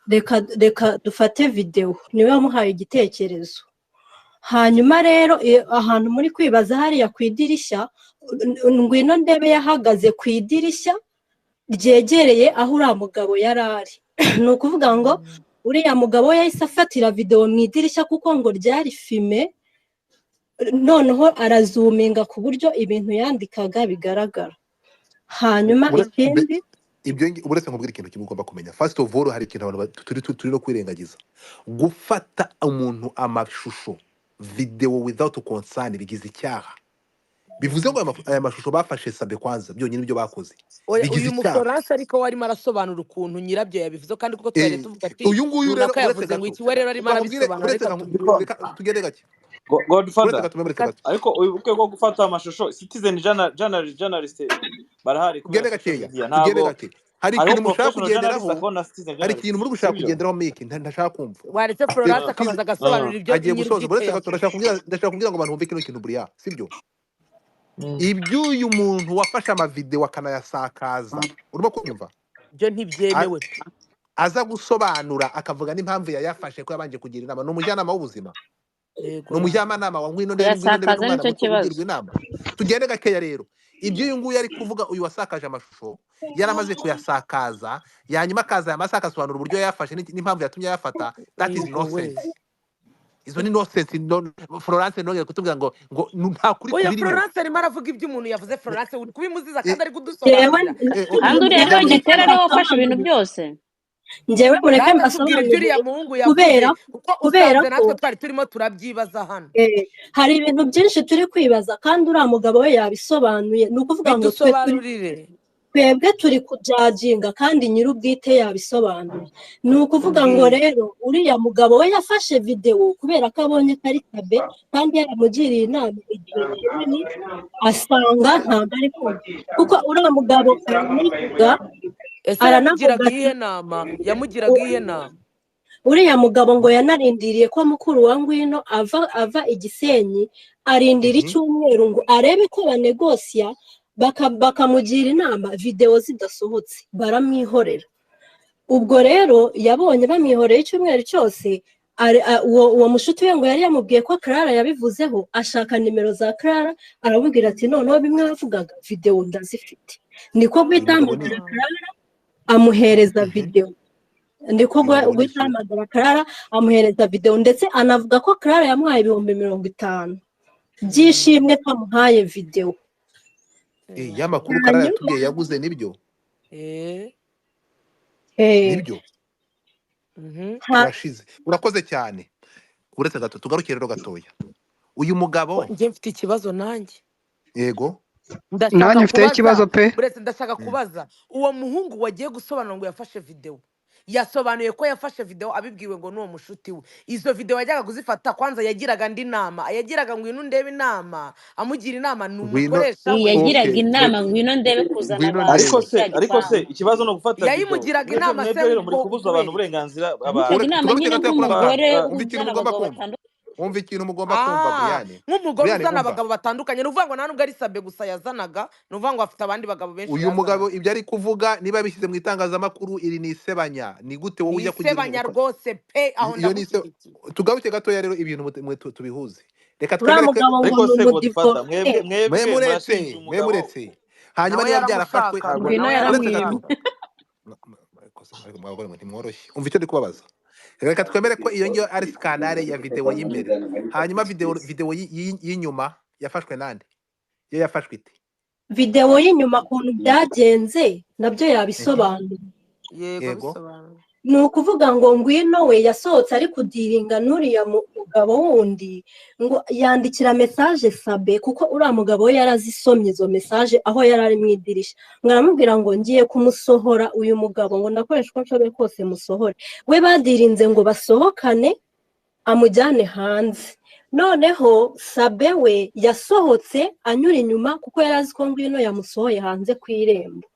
reka reka dufate videwo, niwe wamuhaye igitekerezo. Hanyuma rero ahantu muri kwibaza hariya ku idirishya, ngwino ndebe yahagaze ku idirishya ryegereye aho uriya mugabo yari ari. Ni ukuvuga ngo uriya mugabo we yahise afatira videwo mu idirishya, kuko ngo ryari fime, noneho arazuminga ku buryo ibintu yandikaga bigaragara. Hanyuma ikindi Ibyo uretse nkubwira ikintu kimwe ugomba kumenya. First of all, hari ikintu abantu turi no kwirengagiza: gufata umuntu amashusho, video without concern, bigize icyaha. Bivuze ngo aya mashusho bafashe Sabe kwanza byonyine ibyo bakoze Oya, bigize uyu icyaha. Muforanse ariko we arimo arasobanura ukuntu nyirabyo yabivuze, kandi kuko twari tuvuga ati Uyu nguyu rero runaka uretse yavuze ngo gato, iki, we rero arimo umva nkubwire, arabisobanura, uretse reka nka tubyumve. reka tugende gake. Uretse Godfather, gato, uretse Reka gato. ariko wibuke ko gufata amashusho citizen journalist barahari kubera Tugende social gakeya, media, tugende ntago gake. Hari hariho ikintu mushaka professional journalist kugenderaho, akabona na citizen hari journalist, ikintu muri gushaka sibyo? kugenderaho, Mike, ntashaka kumva. Waretse Florence Reka akabanza agasobanura ibyo agiye gusoza. nyir'ubwite Uretse gato, yavuze. ndashaka kubwira ngo abantu bumve kino kintu buriya, sibyo? Iby'uyu muntu wafashe amavideo akanayasakaza, urimo kunyumva? Ibyo ntibyemewe pe. Aza gusobanura akavuga n'impamvu yayafashe, ko yabanje kugira inama. Ni umujyanama w'ubuzima, Yego ni ra. umujyanama wa ngwino ndebe, ngwino ndebe Kuyasakaza n'umwana nicyo muto kibazo. ugirwa inama. Tugende gakeya rero. Ibyo uyu nguyu ari kuvuga, uyu wasakaje amashusho, yaramaze kuyasakaza, yanyuma akaza aya masaha agasobanura uburyo yayafashe n'impamvu yatumye ayafata, that is Yego we. nonsense. Izo ni nonsense. Florence ntongere kutubwira ngo nta kuri Oya, kubirimo. Florence arimo aravuga ibyo umuntu yavuze. Florence uri kubimuziza kandi ari Njyewe kudusobanurira. Okay. Kandi uriya mureke niwe gitera, ariwe wafashe ibintu mbasobanurire, byose. njyewe mureke Natwe tubwira ibyo mbasobanurire, uriya muhungu yavuze, kubera kuko kubera usanze ko natwe twari turimo turabyibaza hano. Hari ibintu byinshi turi kwibaza kandi uriya mugabo we yabisobanuye. Ni ukuvuga ngo twe turi Bidusobanurire. twebwe turi kujajinga kandi nyir'ubwite yabisobanuye. Ni ukuvuga ngo Mbwira. rero uriya mugabo we yafashe videwo kubera ko abonye ko ari Sabe, kandi yaramugiriye inama igihe kinini, asanga ntabwo ari kumva, kuko uriya mugabo aranavuga Ese aranavuga yamugiraga ati iyihe nama? Yamugiraga iyihe nama? Uriya mugabo ngo yanarindiriye ko mukuru wa Ngwino ava i Gisenyi, arindira icyumweru ngo arebe ko banegosiya, bakamugira inama videwo zidasohotse, baramwihorera. Ubwo rero yabonye bamwihoreye icyumweru cyose, Uwo mushuti we ngo yari yamubwiye ko Clara yabivuzeho, ashaka nimero za Clara, aramubwira ati noneho bimwe bavugaga videwo ndazifite. Niko Uyu guhita mugabo ni ahamagara Clara amuhereza videwo, niko uyu mugabo ni guhita isura. ahamagara Clara amuhereza videwo, ndetse anavuga ko Clara yamuhaye 50,000 by'ishimwe ko amuhaye videwo. Ya makuru Clara Hanyuma yatubwiye yaguze nibyo? Eh. Nibyo. Ha- Urashize. Urakoze cyane. Uretse gato tugaruke rero gatoya. Uyu Ko mugabo njye mfite ikibazo nanjye. yego Ndashaka Nanjye mfiteho kubaza, ikibazo pe. buretse ndashaka kubaza uwo muhungu wagiye gusobanura ngo yafashe videwo, yasobanuye ko yafashe videwo abibwiwe ngo n'uwo mushuti we. Izo videwo yajyaga kuzifata, kwanza yagiraga andi nama, yagiraga ngwino ndebe inama, amugira inama ni ngwino umukoresha we. Yagiraga okay inama ngwino ndebe kuzana ngwino abantu Ariko muri ndebe se kiriya ariko se gipangu. ikibazo ni ugufata video. Yayimugiraga Mwebwe inama se mwebwe rero muri ngo kubuza abantu kubera iki? uburenganzira Yamugiraga abantu Uretse inama tugaruke nyine gatoya kuri aka kantu. nk'umugore Umva ikintu uzana mugomba abagabo kumva. batandukanye. Umva ikintu mugomba kumva Brian. Nk'umugore Brian uzana umva. abagabo batandukanye, ni ukuvuga ngo nta nubwo ari Sabe gusa yazanaga, ni ukuvuga ngo afite abandi bagabo benshi Uyu mugabo yazanaga. ibyo ari kuvuga niba bishyize mu itangazamakuru iri ni isebanya. Ni gute wowe Ni ujya kugira isebanya rwose pe, aho iyo ni ise ndagushyigikiye. Tugaruke gatoya rero ibintu mwe tubihuze. Reka Uriya twemere ko mugabo ngo Ariko ni se Godfather, umudivorce. mwebwe mwe mwebwe muretse murashinja mwe umugabo muretse hanyuma Nawe niba byarafashwe yaramushakaga, Ngwino nawe uretse gato yaramwimye. mwabagore mwe ntimworoshye umva icyo ndi kubabaza. Reka twemere ko iyo ngiyo ari skandale ya videwo y'imbere, hanyuma videwo y'inyuma yafashwe nande? Yo yafashwe ite? Videwo y'inyuma ukuntu byagenze nabyo yabisobanura. Yego Yego. bisobanura. Ni ukuvuga ngo ngwino we yasohotse ari kudiringa n'uriya mugabo wundi, ngo yandikira mesaje Sabe, kuko uriya mugabo we yarazisomye izo mesaje aho yari ari mu idirishya, ngo aramubwira ngo ngiye kumusohora uyu mugabo, ngo ndakoresha uko nshoboye kose musohore. We badirinze ngo basohokane amujyane hanze. Noneho Sabe we yasohotse anyura inyuma kuko yari azi ko ngwino yamusohoye hanze ku irembo.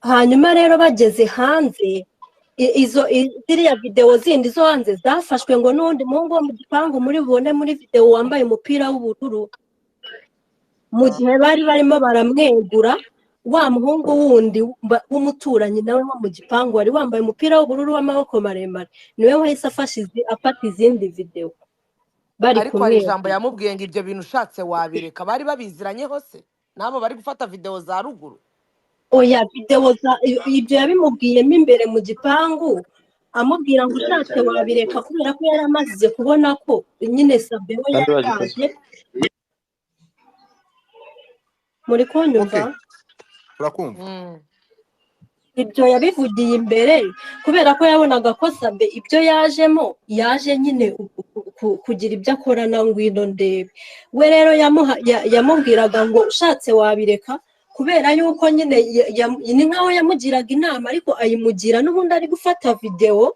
Hanyuma rero bageze hanze, izo ziriya videwo zindi zo hanze zafashwe ngo n'undi muhungu wo mu gipangu muri bubone muri videwo wambaye umupira w'ubururu, mu gihe bari barimo baramwegura, wa muhungu wundi w'umuturanyi nawe wo mu gipangu wari wambaye umupira w'ubururu w'amaboko maremare, niwe wahise afata izindi videwo bari Ariko hari ijambo kumwegura. yamubwiye ngo ibyo bintu ushatse wabireka, bari babiziranye hose n'abo bari gufata videwo za ruguru. Oya, videwo za ibyo yabimubwiyemo imbere mu gipangu, amubwira ngo ushatse wabireka, kubera ko yari amaze kubona ko nyine Sabe we kandi bagikoze. yaraje. Muri kunyumva? Okay, turakumva. Ibyo yabivugiye imbere kubera ko yabonaga ko Sabe ibyo yajemo yaje nyine kugira ibyo akora na ngwino ndebe. We rero yamubwiraga ngo ushatse wabireka, kubera yuko nyine ni nkaho yamugiraga inama, ariko ayimugira n'ubundi ari gufata videwo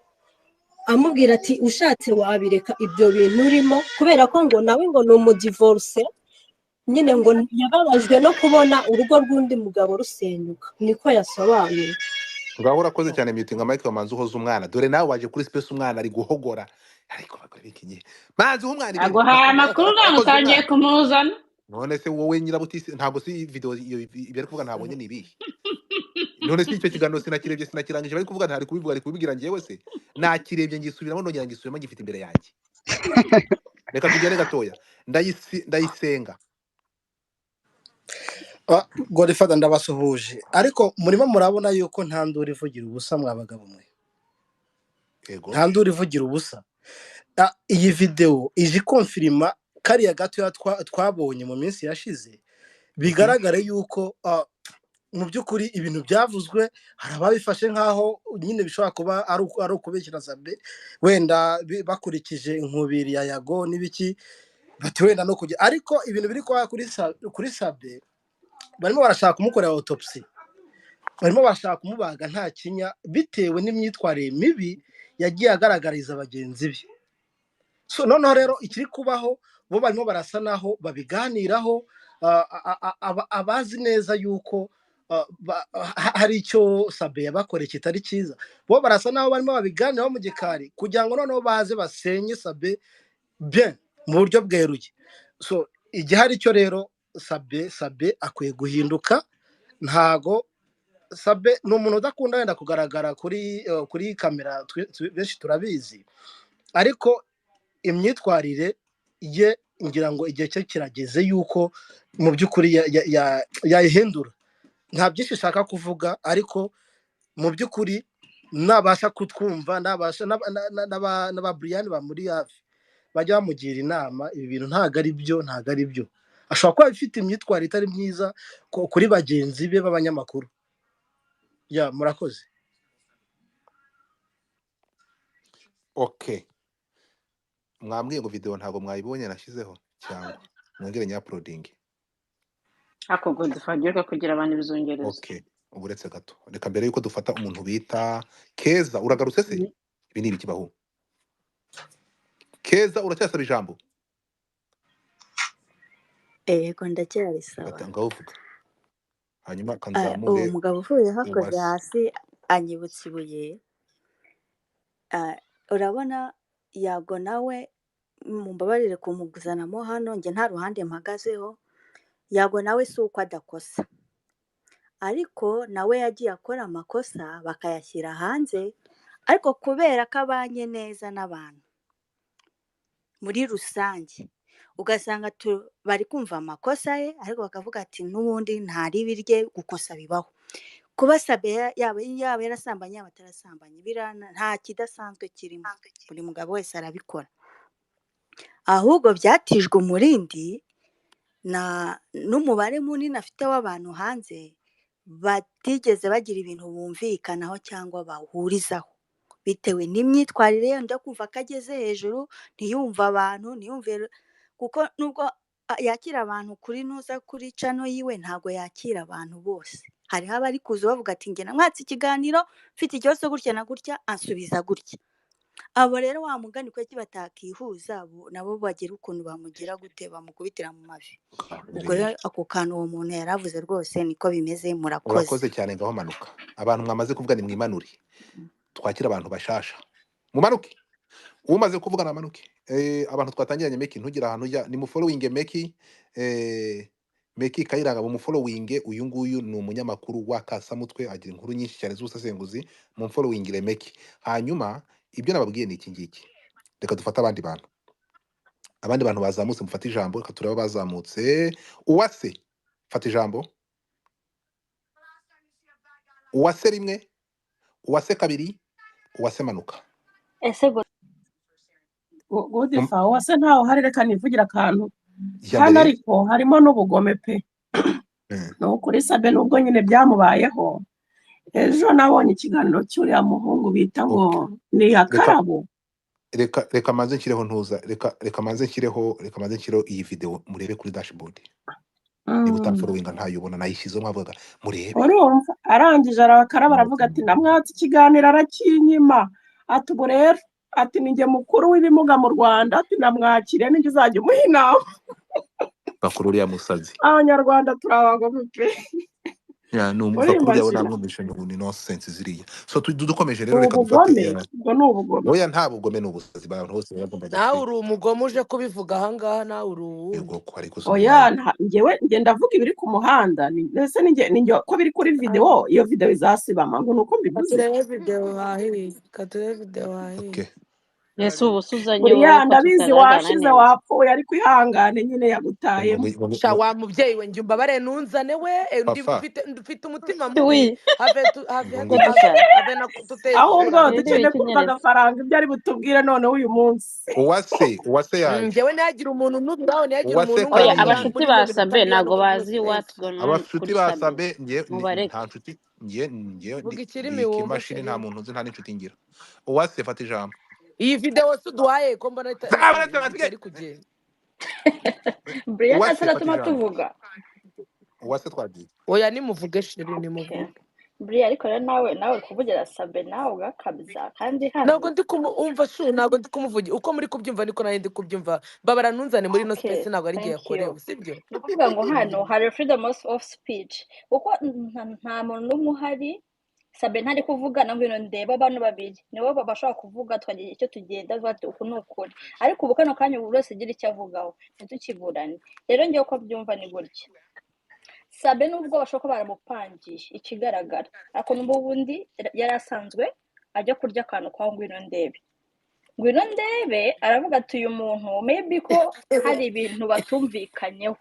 amubwira ati ushatse wabireka ibyo bintu urimo, kubera ko ngo nawe ngo ni umudivorce nyine, ngo yababajwe no kubona urugo rw'undi mugabo rusenyuka, niko yasobanuye. Ngaho urakoze cyane mutinga Mike wamanza uhoza umwana, dore nawe waje kuri space umwana ari guhogora, ariko bagore b'iki gihe manzi uha umwana ibere. Aguhaye amakuru ntabwo Uhoza utangiye umwana. kumuzana. None se wowe nyirabutisi ntabwo si video iyo ibyo ari kuvuga ntabonye ni ibihe? None se icyo kiganiro sinakirebye sinakirangije, bari kuvuga ntari kubivuga ari kubibwira njyewe se nakirebye ngisubiramo nongera ngisubiramo ngifite imbere yanjye. Reka tugende gatoya. Ndayisenga. Godfather ndabasuhuje, ariko murimo murabona yuko nta nduru ivugira ubusa mwa bagabo mwe. Yego. Nta nduru ivugira ubusa. Iyi video ije ikonfirima kariya gato twabonye mu minsi yashize, bigaragare yuko mu by'ukuri ibintu byavuzwe hari ababifashe nk'aho nyine bishobora kuba ari ukubeshyira Sabe, wenda bakurikije inkubiri ya Yago n'ibiki, bati wenda no kujya, ariko ibintu biri kuba kuri Sabe, barimo barashaka kumukorera autopsy, barimo barashaka kumubaga nta kinya, bitewe n'imyitwarire mibi yagiye agaragariza bagenzi be. So noneho rero ikiri kubaho, bo barimo barasa naho babiganiraho, abazi neza yuko hari icyo Sabe yabakoreye kitari cyiza, bo barasa naho barimo babiganiraho mu gikari kugira ngo noneho baze basenye Sabe bien mu buryo bweruye. So igihari cyo rero Sabe akwiye guhinduka. Ntago Sabe ni umuntu udakunda wenda kugaragara kuri kamera, benshi turabizi, Ariko imyitwarire ye ngira ngo igihe cye kirageze yuko mu by'ukuri yayihindura. Nta byinshi nshaka kuvuga, ariko mu by'ukuri nabasha kutwumva, nabasha n'aba Brian bamuri hafi bajya bamugira inama. Ibi bintu ntabwo ari byo, ntabwo ari byo. Ashobora kuba afite imyitwarire itari myiza kuri bagenzi be b'abanyamakuru. Ya, murakoze. Okay, mwambwiye ngo video ntabwo mwayibonye nashyizeho, cyangwa mwongere nyauploading? Ako godfather kugira abantu ibizungereza. Okay, ubu uretse gato, reka mbere yuko dufata umuntu bita Keza. Uragarutse se? Ibi ni ibiki bahu? Keza, uracyasaba ijambo? Yego, ndacyarisaba. Fata ngaho uvuga, hanyuma Uwo kanzamure mugabo uvuye hakoze Uwase. hasi anyibutsa ibuye. Urabona Yago nawe, mumbabarire kumuguzanamo hano, njye nta ruhande mpagazeho. Yago nawe si uko adakosa, ariko nawe yagiye akora amakosa bakayashyira hanze, ariko kubera ko abanye neza n'abantu muri rusange, ugasanga bari kumva amakosa ye, ariko bakavuga ati n'ubundi nta ribi rye, gukosa bibaho. Kuba Sabe yaba yarasambanye yaba atarasambanye, nta kidasanzwe kirimo, buri mugabo wese arabikora. Ahubwo byatijwe umurindi na n'umubare munini afite w'abantu hanze batigeze bagira ibintu bumvikanaho cyangwa bahurizaho, bitewe n'imyitwarire ye. Ndakumva ko ageze hejuru ntiyumve abantu, ntiyumve, kuko nubwo yakira abantu kuri ntuza kuri cano yiwe, ntabwo yakira abantu bose. Hariho abari kuza bavuga ati njye namwatse ikiganiro mfite ikibazo gutya na gutya, ansubiza gutya. Abo rero wa mugani kuki batakihuza, nabo bagira ukuntu bamugira gute, bamukubitira mu mavi. Ubwo rero ako kantu uwo muntu yaravuze rwose niko bimeze. Murakoze. Urakoze cyane. Ngaho manuka. Abantu mwamaze kuvuga nimwimanure, twakira abantu bashasha. Mumanuke, umaze kuvuga namanuke. Abantu twatangiranye, Meki ntugira ahantu ujya, ni mufollowing Meki. Meki Kayiranga mumufollowing. Uyu nguyu ni umunyamakuru wa Kasamutwe, agira inkuru nyinshi cyane z'ubusesenguzi. Mumfollowingire Meki. Hanyuma ibyo nababwiye ni iki ngiki. Reka dufate abandi bantu, abandi bantu bazamutse, mufate ijambo. Reka turebe bazamutse. Uwase, fata ijambo. Uwase rimwe, Uwase kabiri, Uwase manuka. Ese Godifa, uwase ntawe uhari, reka nivugira akantu Jya hano. mbere. Ariko harimo n'ubugome pe. Ni ukuri Sabe nubwo nyine byamubayeho, ejo nabonye ikiganiro cy'uriya muhungu bita ngo Okay. ni Reka Akarabo. reka manze nshyireho ntuza, reka manze nshyireho iyi video murebe kuri dashboard. Niba utamfollowinga ntayibona, nayishyizeho mwavugaga murebe. Urumva arangije arakaraba, aravuga ati namwatse ikiganiro arakinyima, ati ubu rero ati ni njye mukuru w'ibimuga mu Rwanda, ati namwakire ninjye uzajya umuha inama. Bakuru uriya musazi. Abanyarwanda turi abagome pe. Ya, ni umva Urumva kuri yawe shira namwumvishe ngo ni nonsense ziriya. So dukomeje rero, reka dufate ubugome, ubwo ni ubugome. Oya, nta bugome, ni ubusazi. Abantu bose bagomba Nawe gutwi uri umugome uje kubivuga ahangaha, nawe uri uwundi. Yego ko ariko Oya, umuntu njyewe njye ndavuga ibiri ku muhanda, mbese ni njye ko biri kuri video, iyo video izasibama ngo nuko mbivuze. Katurebe video hahiye, katurebe video hahiye. Okay. Ese ubu usuzanye Buriya wowe ko ndabizi tutagaragara washize neza? wapfuye, ariko ihangane nyine yagutayemo. Sha wa mubyeyi we, njye umbabare ntunzane we, ndi Papa. mfite umutima mubi. Wi. Have tu have Ngo have ngo Godfather. have na tuteza Ahubwo Ibyo dukeneye kumva bikinyereza. agafaranga ibyo ari butubwire noneho uyu munsi. Uwase yaje. Njyewe ntihagire umuntu ntuzaho, ntihagire Uwase umuntu Oya, ngarura kabiri. abashuti muri ba ibyo bintu Sabe utagira no ntago muri bazi space. what's going on Abashuti kuri ba Sabe. Sabe nge nta Mubareke. nshuti nge Vuga ndi ikirimi ndi wumva ikimashini, nta chérie. muntu nzi, nta n'inshuti ngira. Uwase fata ijambo. Iyi video se uduhaye ko mbona Zabaretse batwe. itari kugenda. Brian Uwase fata ataratuma ijambo. tuvuga. Uwase twagiye. Oya nimuvuge chérie, Okay. nimuvuge. Brian, ariko rero nawe uri kuvugira Sabe nawe ugakabya kandi Ntabwo hano. ndi kumva shu, ntabwo ndi kumuvugira uko muri kubyumva, niko nanjye ndi kubyumva. Babara ntunzane muri ino Okay, space, ntabwo ari njye thank you. yakorewe, sibyo? Ni ukuvuga ngo hano hari freedom of speech, kuko nta muntu n'umwe uhari. Sabe ntari kuvuga na ngwino ndeba bano babiri nibo bashobora kuvuga tukagira icyo tugenda tuvuga ati uku ni ukuri, ariko ubu kano kanya buri wese agira icyo avugaho ntitukiburane. Rero ngewe uko byumva ni gutya, Sabe nubwo bashobora kuba baramupangiye ikigaragara, ariko n'ubundi yari asanzwe ajya kurya akantu kwa ngwino ndebe. Ngwino ndebe aravuga ati uyu muntu maybe ko hari ibintu batumvikanyeho.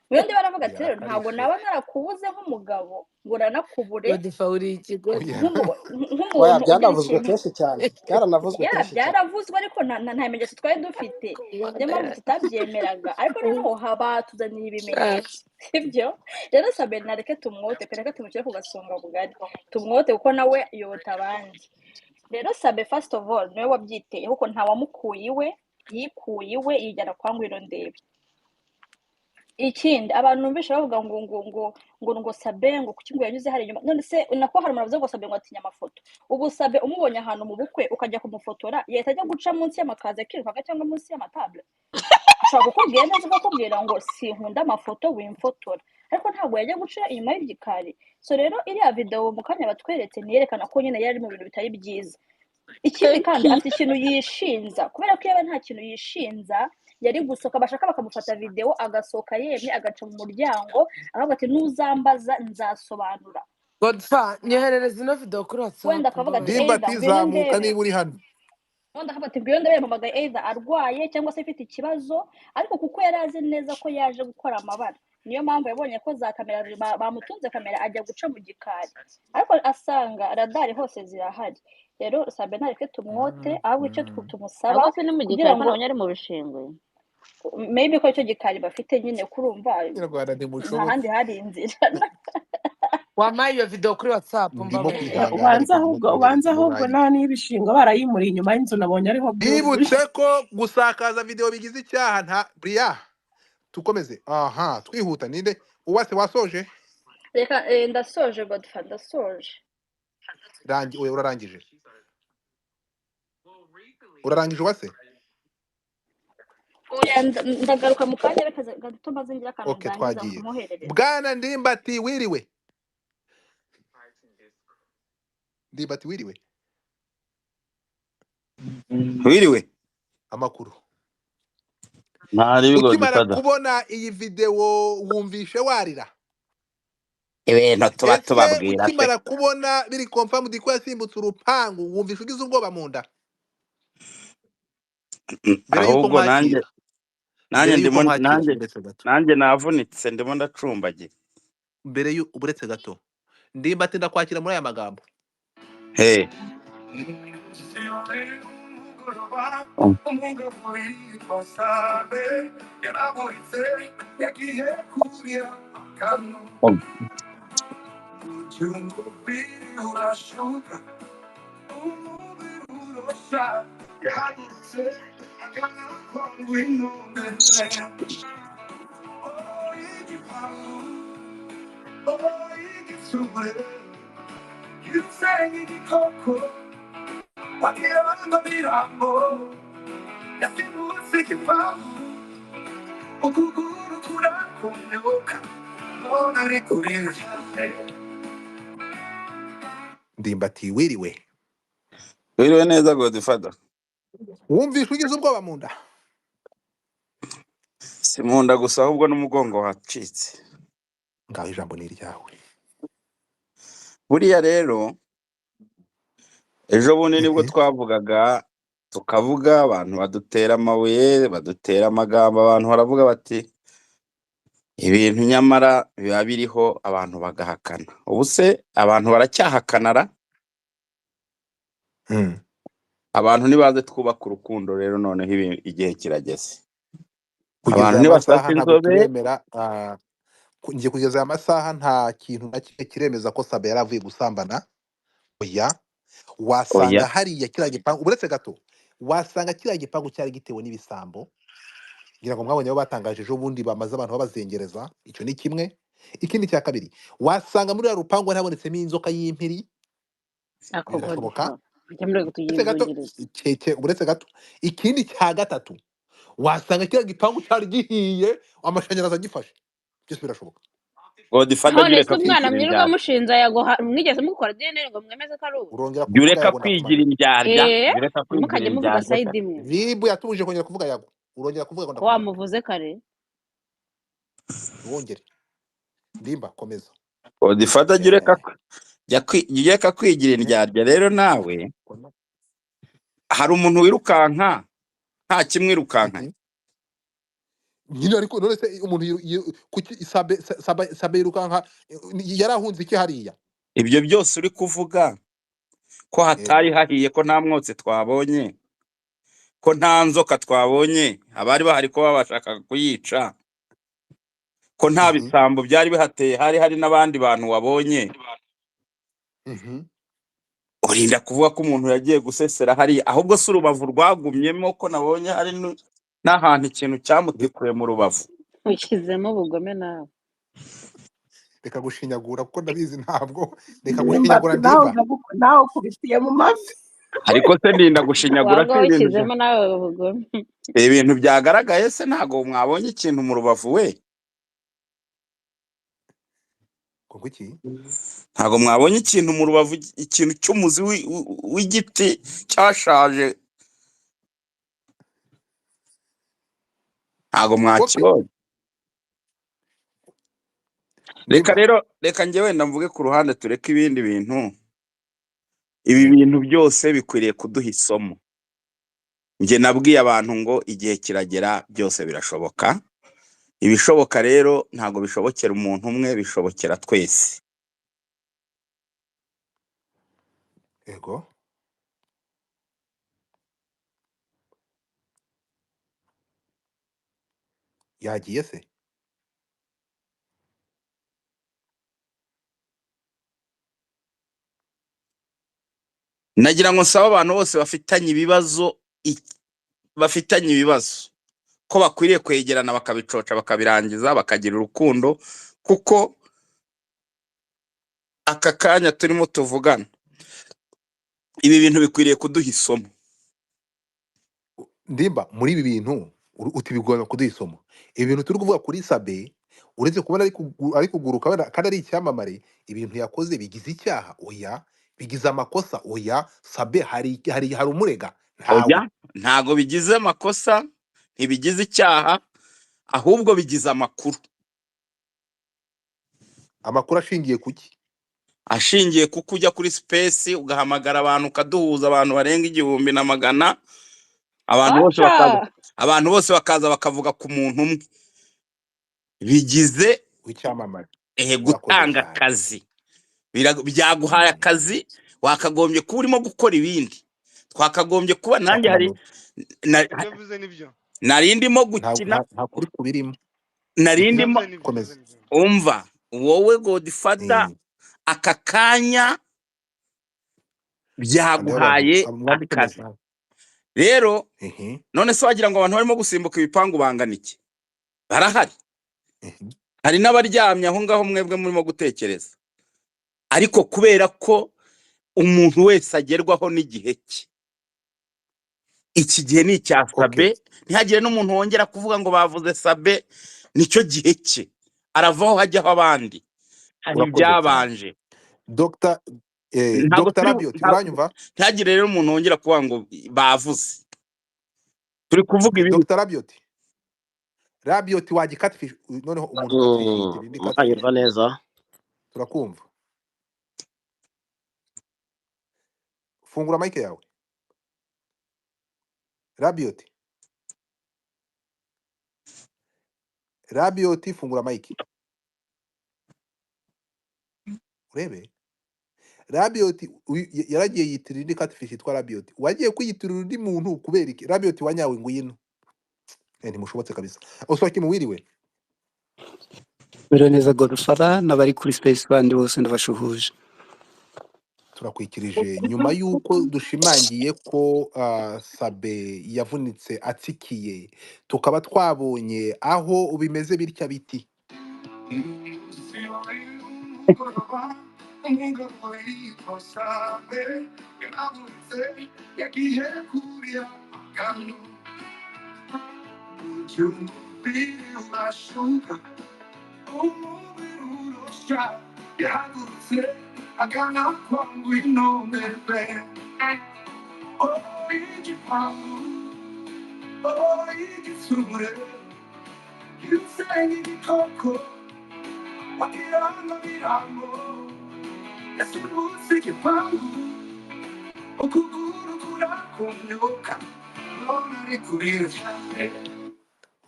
Ngwino ndebe aravuga ati rero ntabwo Yarakarishye. naba narakubuze nk'umugabo ngo uranakubure Godifa uri ikigoryi. Oya. Oya, nk'umuntu ugira byanavuzwe ikintu kenshi cyane, byaranavuzwe ya kenshi cyane. byaravuzwe ariko nta bimenyetso twari dufite, niyo mpamvu tutabyemeraga, ariko noneho batuzaniye ibimenyetso sibyo? Rero Sabe nareke tumwote pe, reka tumushyire ku gasonga bugari tumwote kuko nawe yota abandi. Rero Sabe first of all niwe wabyiteye kuko ntawamukuye iwe, yikuye iwe yijyana kwa Ngwino ndebe. Ikindi abantu numvishe bavuga ngo ngo ngo ngo ngo Sabe ngo kuki ngo yanyuze hari inyuma, none se nako hari umuntu wavuze ngo Sabe ngo atinya amafoto. Ubu Sabe umubonye ahantu mu bukwe ukajya kumufotora yahita ajya guca munsi y'amakazi akirukanka cyangwa munsi y'amatable? Ashobora kukubwira neza akakubwira ngo sinkunda amafoto wimfotora, ariko ntabwo yajya guca inyuma y'igikari. So rero iriya video mu kanya batweretse ntiyerekana ko nyine yari ari mu bintu bitari byiza. Ikindi Thank kandi you. afite ikintu yishinza, kubera ko iyo aba nta kintu yishinza yari gusohoka, bashaka bakamufata video agasohoka yemye agaca mu muryango akavuga ati nuzambaza nzasobanura. Godfa, nyoherereza ino video kuri Wenda WhatsApp akavuga ati mbabarira. Ndimba either ati ngwino zamuka ndebe, niba uri hano. wenda akavuga ati ngwino ndebe yampamagaye either arwaye cyangwa se afite ikibazo, ariko kuko yari azi neza ko yaje gukora amabara, niyo mpamvu yabonye ko za kamera bamutunze kamera ajya guca mu gikari, ariko asanga radari hose zirahari. Rero Sabe ntareke tumwote, ahubwo icyo tumusaba Ahubwo se ni mu kugira gikari ko ngo nabonye ari mu bishingwe. maybe ko icyo gikari bafite nyine kurumva Nyarwanda nta ntimushobotse. handi hari inzira. Wampaye iyo video kuri WhatsApp Ndimo mbabarira. kwihangana Ubanza ariko ndimo ahubwo kohereza ubanza ahubwo umwanya. nta n'ibishingo barayimuriye inyuma y'inzu nabonye ariho byuzuye. Bibutse ko gusakaza video bigize icyaha nta buriya. Tukomeze. Aha, twihuta ninde? Uwase wasoje? Reka ndasoje Godfa, ndasoje. Rangi oya urarangije. Urarangije Uwase? Oya ndagaruka mu kanya reka gato maze ngira akantu Okay, ndangiza twagiye. nkoherereza. Bwana Ndimbati wiriwe. Ndimbati wiriwe. Wiriwe. Amakuru. Ntari Ukimara Godfather. kubona iyi video wumvishe warira? Ibintu tuba Ese tubabwira pe. ukimara kubona biri confirmed ko yasimbutse urupangu wumvishe ugize ubwoba mu nda? Mbere yuko Ahubwo nanjye nkwakira. nanjye Mbere yuko ndimo nkwakira nanjye uretse gato. nanjye navunitse ndimo ndacumbagira. Mbere yu uretse gato. Ndimbati ndakwakira muri aya magambo. Hey. Ndimbati wiriwe. Wiriwe neza Godfather. Wumvishe ugize ubwoba mu nda? Si mu nda gusa ahubwo n'umugongo wacitse. Ngaho ijambo ni iryawe. Buriya rero ejo bundi nibwo Mhm. twavugaga tukavuga abantu badutera amabuye badutera amagambo, abantu baravuga bati ibintu nyamara biba biriho, abantu bagahakana. Ubu se abantu baracyahakanara? Abantu nibaze twubaka urukundo rero noneho igihe kirageze. Kugeza Abantu aya nibasasa masaha ntabwo inzobe. turemera ngiye kugeza aya masaha nta kintu na kimwe kiremeza ko Sabe yari avuye gusambana. Oya, wasanga Oya. hariya kiriya gipangu, uretse gato, wasanga kiriya gipangu cyari gitewe n'ibisambo. Ngira ngo mwabonye abo batangaje ejo bundi bamaze abantu babazengereza, icyo ni kimwe. Ikindi cya kabiri, wasanga muri ya rupangu hari habonetsemo inzoka y'impiri, Ako birashoboka. Godfa mujya mureka Uretse gato, tugira keke, uretse gato. Ikindi cya gatatu, wasanga kiriya gipangu cyari gihiye, amashanyarazi agifashe. Byose birashoboka. Godfather jya None ureka se umwana kwigira mwirirwa indyarya. mushinja yago mwigeze mukora DNA ngo mwemeze ko ari uwe? Urongera Jya kuvuga ureka yago kwigira ndakumanura. indyarya, Eh, jya ureka kwigira ntimukajye muvuga indyarya sayidi pe. imwe. Ribu yatubujije kongera kuvuga yago. Urongera kuvuga ngo Ko ndakumanura. wamuvuze kare. Wongere. Ndimba komeza. Godfather jya ureka jya ureka kwigira indyarya rero nawe. Hari umuntu wirukanka nta kimwirukankanye. Nyine ariko none se umuntu kuki Sabe Sabe yirukanka, yarahunze iki hariya? Ibyo byose uri kuvuga ko hatari Yego. hahiye, ko nta mwotsi twabonye, ko nta nzoka twabonye, abari bahari ko babashakaga kuyica, ko nta bisambo byari bihateye, hari hari n'abandi bantu wabonye. Urinda kuvuga ko umuntu yagiye gusesera hariya, ahubwo si urubavu rwagumyemo, ko nabonye hari n'ahantu ikintu cyamutikuye mu rubavu. Ushyizemo ubugome nawe. Reka gushinyagura kuko ndabizi ntabwo. Reka Ndimbati gushinyagura nawe Ndimba. Nawe ukubitiye mu mavi. Ariko se ndinda gushinyagura Waba si ibintu wishyizemo nawe ubugome. Ibintu byagaragaye se ntabwo mwabonye ikintu mu rubavu we? Ngo iki? Ntabwo mwabonye ikintu mu rubavu, ikintu cy'umuzi w'igiti cyashaje? Ntabwo Okay. mwakibonye? Reka Ndimba. rero, reka njye wenda mvuge ku ruhande, tureke ibindi bintu. Ibi Yego. bintu byose bikwiriye kuduha isomo. Njye nabwiye abantu ngo igihe kiragera byose birashoboka. Ibishoboka rero ntabwo bishobokera umuntu umwe, bishobokera twese. Yego. Yagiye se? Nagira ngo nsabe abantu bose bafitanye ibibazo, bafitanye ibibazo ko bakwiriye kwegerana bakabicoca bakabirangiza bakagira urukundo, kuko aka kanya turimo tuvugana ibi bintu bikwiriye kuduha isomo. Ndimba, muri ibi bintu uti bigomba kuduha isomo. Ibi bintu turi kuvuga kuri Sabe, uretse kubona ari kuguruka wenda kandi ari icyamamare, ibintu yakoze bigize icyaha? Oya. Bigize amakosa? Oya. Sabe hari hari hari umurega? Ntawe. Oya, ntago bigize amakosa, ntibigize icyaha, ahubwo bigize amakuru. Amakuru ashingiye kuki? Ashingiye kuko ujya kuri space ugahamagara abantu ukaduhuza abantu barenga 1100, abantu bose bakaza, Aca! abantu bose bakaza bakavuga ku muntu umwe. Bigize W'icyamamare. Urakoze gutanga cyane. akazi. Byaguhaye akazi, wakagombye kuba urimo gukora ibindi. Twakagombye kuba nanjye hari Ndakumanura. Ibyo avuze nibyo. nari ndimo Nta gukina, nta kuri kubirimo. nari Ibyo ndimo avuze nibyo. Komeza. Umva wowe Godfather, aka kanya Kandeho abantu byaguhaye mwandike akazi. message. Rero none se wagira ngo abantu barimo gusimbuka ibipangu bangana iki? Barahari. Hari n'abaryamye aho ngaho mwebwe murimo gutekereza. Ariko kubera ko umuntu wese agerwaho n'igihe cye, iki gihe ni icya Okay. Sabe, ntihagire n'umuntu wongera kuvuga ngo bavuze Sabe, nicyo gihe cye, aravaho hajyaho abandi. Hari Urakoze cyane. ibyabanje. Dr. Ntabwo Dr. turi Rabiot, uranyumva? Ntihagire rero umuntu wongera kuvuga ngo bavuze. Turi kuvuga ibi. Dr. Rabiot. Rabiot wagikatfish, noneho umuntu ukatfish yitira indi catfish. Muranyumva neza? Turakumva. Fungura mic yawe. Rabiot. Rabiot fungura mic. Urebe. Rabiot yaragiye yitirira indi catfish yitwa Rabiot. Wagiye kwiyitirira undi muntu kubera iki? Rabiot wanyawe ngwino. Ntimushobotse kabisa. Oswaki muwiriwe. Biriwe neza Godfather n'abari kuri Space bandi bose ndabashuhuje. Turakwikirije nyuma y'uko dushimangiye ko Sabe yavunitse atsikiye, tukaba twabonye aho bimeze bitya biti.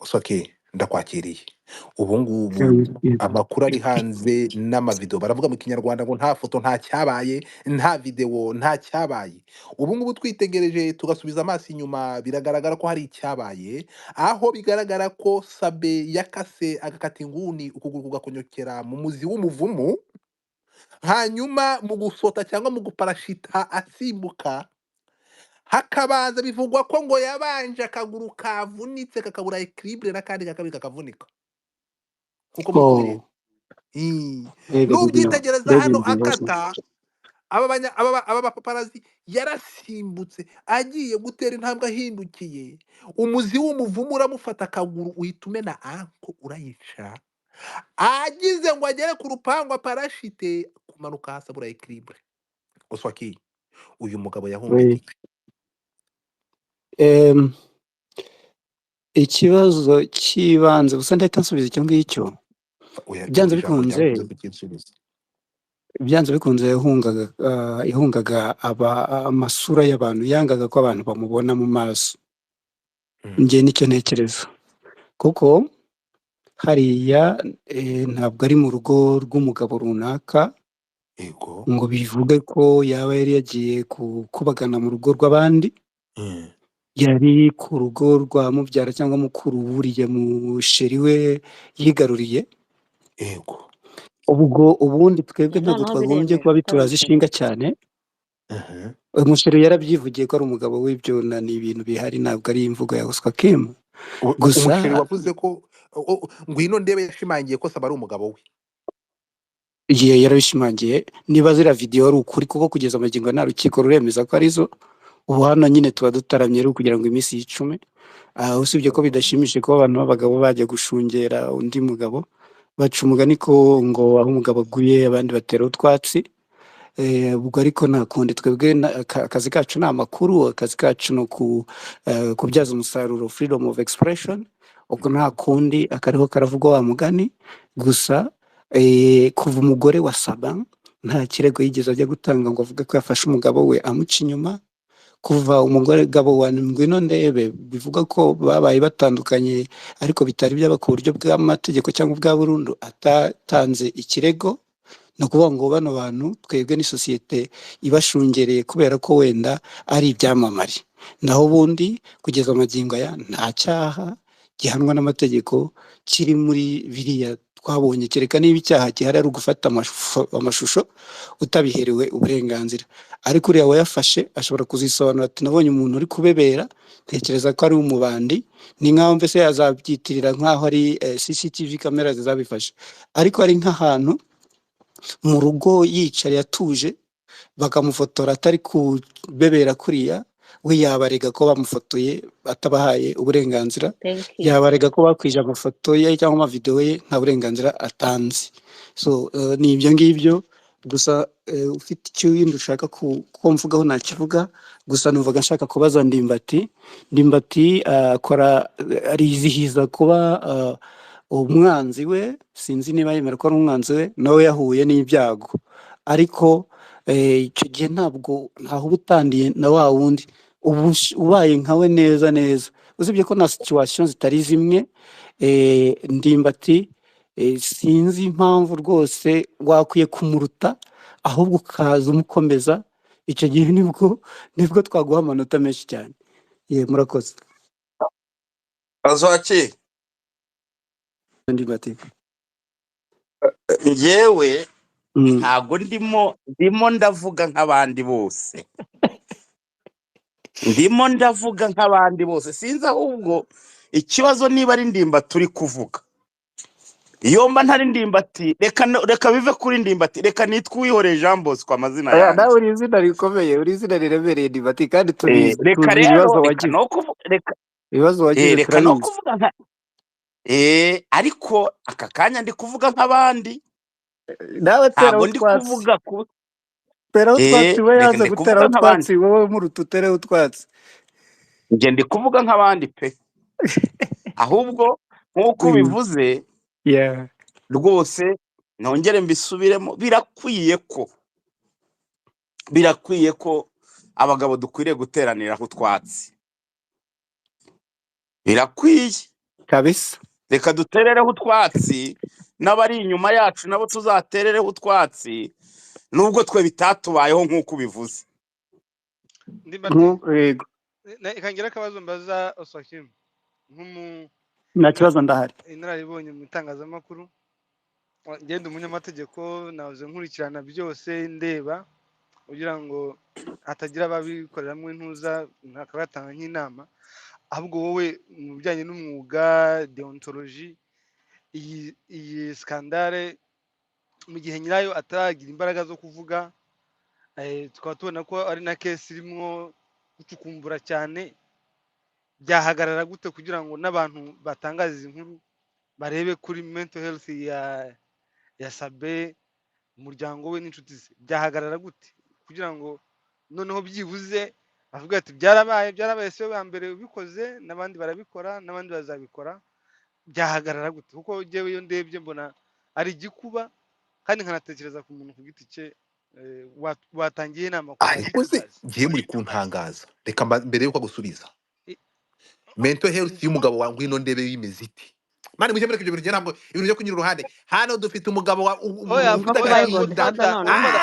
Oswaki, ndakwakiriye ubu ngubu. Amakuru ari hanze n'amavideo, baravuga mu Kinyarwanda ngo nta foto nta cyabaye, nta videwo nta cyabaye. Ubu ngubu twitegereje tugasubiza amaso inyuma, biragaragara ko hari icyabaye, aho bigaragara ko Sabe yakase agakata inguni, ukuguru kugakonyokera mu muzi w'umuvumu, hanyuma mu gusota cyangwa mu guparashita asimbuka, hakabanza bivugwa ko ngo yabanje akaguru kavunitse kakabura equilibre, n'akandi kakabiri kakavunika, kuko muri kubireba. Oh, mbega ibintu, Nubyitegereza mbega hano ibintu bibazo. akata aba bapaparazi, yarasimbutse agiye gutera intambwe, ahindukiye umuzi w'umuvumu uramufata akaguru, uhita umena anko urayica, agize ngo agere ku rupangu aparashite kumanuka hasi abura equilibre. Oswaki, uyu mugabo yahungaga We. iki? Ikibazo cy'ibanze gusa ndahita nsubiza icyo ngicyo. Oya, Byanze ijambo bikunze, ryawe uze kukinsubiza. byanze bikunze yahungaga amasura y'abantu, yangaga ko abantu bamubona mu maso. Njye nicyo ntekereza, kuko hariya ntabwo ari mu rugo rw'umugabo runaka Yego. ngo bivuge ko yaba yari yagiye kubagana mu rugo rw'abandi. Yari ku rugo rwa mubyara cyangwa mukuru wuriye musheri we yigaruriye. Yego. Ubwo ubundi twebwe ntabwo Noneho twagombye biremewe kuba ko ari bituraza umusheri. ishinga cyane. Umusheri yarabyivugiye ko ari umugabo w'ibyo, na ni ibintu bihari, ntabwo ari imvugo ya Oswakim. Gusa Umusheri wavuze ko Ngwino Ndebe yashimangiye ko Saba ari umugabo we. Igihe yarabishimangiye, niba ziriya videwo ari ukuri, kuko kugeza amagingo nta rukiko ruremeza ko arizo. Ubu hano nyine tuba dutaramye rero kugira ngo iminsi yicume. Usibye ko bidashimishije kuba abantu b'abagabo bajya gushungera undi mugabo, baca umugani ko ngo aho umugabo aguye abandi batera utwatsi. Ubwo ariko nta kundi, twebwe akazi kacu ni amakuru, akazi kacu ni kubyaza umusaruro freedom of expression. Ubwo nta kundi, akariho karavugwa wa mugani. Gusa kuva umugore wa Saba nta kirego yigeze ajya gutanga ngo avuge ko yafashe umugabo we amuca inyuma. Kuva umugore gabo wa Ngwino Ndebe bivuga ko babaye batandukanye ariko bitari byaba ku buryo bw'amategeko cyangwa ubwa burundu, atatanze ikirego. Ni ukuvuga ngo bano bantu twebwe ni sosiyete ibashungereye kubera ko wenda ari ibyamamare, naho ubundi kugeza amagingo aya nta cyaha gihanwa n'amategeko kiri muri biriya twabonye, kereka niba icyaha gihari ari ugufata amashusho utabiherewe uburenganzira. Ariko uriya wayafashe ashobora kuzisobanura ati nabonye umuntu uri kubebera, ntekereza ko ari umubandi, ni nkaho mbese yazabyitirira nkaho ari CCTV kamera zizabifashe, ariko ari nk'ahantu mu rugo yicariye atuje bakamufotora atari kubebera kuriya, we yabarega ko bamufotoye atabahaye uburenganzira, Thank you. yabarega ko bakwije amafoto ye cyangwa amavidewo ye nta burenganzira atanze. So ni ibyo ngibyo gusa. Ufite icyo wenda ushaka ko mvugaho nakivuga, gusa numvaga nshaka kubaza Ndimbati. Ndimbati akora arizihiza kuba umwanzi we, sinzi niba yemera ko ari umwanzi we, nawe yahuye n'ibyago, ariko icyo gihe ntabwo ntaho uba utandiye na wa wundi uba ubaye nkawe neza neza, usibye ko na situation zitari zimwe. Ndimbati sinzi impamvu rwose wakwiye kumuruta, ahubwo ukaza umukomeza, icyo gihe nibwo twaguha amanota menshi cyane. Ye, murakoze. Azwaki, Ndimbati. njyewe ntabwo ndimo ndavuga nk'abandi bose, ndimo ndavuga nk'abandi bose, sinzi ahubwo ikibazo niba ari Ndimbati turi kuvuga. Iyo mba ntari Ndimbati, reka bive kuri Ndimbati, reka nitwe Uwihoreye Jean Bosco amazina Aya, yanjye. nawe uri izina rikomeye, uri izina riremereye Ndimbati, kandi tubizi, Reka tuzi rero, ibibazo reka wagize, no kuvuga, reka ibibazo wagize reka no turabizi. kuvuga nka ariko aka kanya ndi kuvuga nk'abandi, Nawe teraho ntabwo ndi utwatsi, kuvuga ku teraho utwatsi, we reka yanze ndi kuvuga guteraho nk'abandi, utwatsi, wowe muruta utereho utwatsi. njye ndi kuvuga nk'abandi pe, ahubwo nk'uko ubivuze Yeah. rwose nongere mbisubiremo, birakwiye ko Abagabo dukwiriye guteraniraho utwatsi, birakwiye kabisa. Reka duterereho utwatsi, n'abari inyuma yacu nabo tuzaterereho utwatsi, nubwo twe bitatubayeho nk'uko ubivuze. Ndimbati, Yego, reka ngire akabazo mbaza Oswakim nk'umu nta kibazo, ndahari. Inararibonye mu itangazamakuru, ngenda umunyamategeko, nahoze nkurikirana byose ndeba kugira ngo hatagira ababikoreramo intuza akaba yatanga nk'inama. Ahubwo wowe mu bijyanye n'umwuga deontology, iyi skandale mu gihe nyirayo ataragira imbaraga zo kuvuga, tukaba tubona ko ari na kesi irimo gucukumbura cyane, byahagarara gute kugira ngo n'abantu batangaza izi nkuru barebe kuri mental health ya Sabe, umuryango we n'inshuti ze? Byahagarara gute kugira ngo noneho byibuze avuga ati byarabaye, byarabaye, si we wa mbere ubikoze, n'abandi barabikora, n'abandi bazabikora? Byahagarara gute? Kuko njyewe iyo ndebye mbona ari igikuba, kandi nkanatekereza ku muntu ku giti cye, watangiye inama ku Ariko se bayitubazi. Ngiye muri kuntangaza, reka mbere yuko agusubiza, mental health y'umugabo wa Ngwino Ndebe bimeze iti? Mani mujye mureka ibyo bintu, njye ntabwo ibintu byo kunyura uruhande. Hano dufite umugabo wa Oya, ufite oya, agahinda. Godfather, Godfather,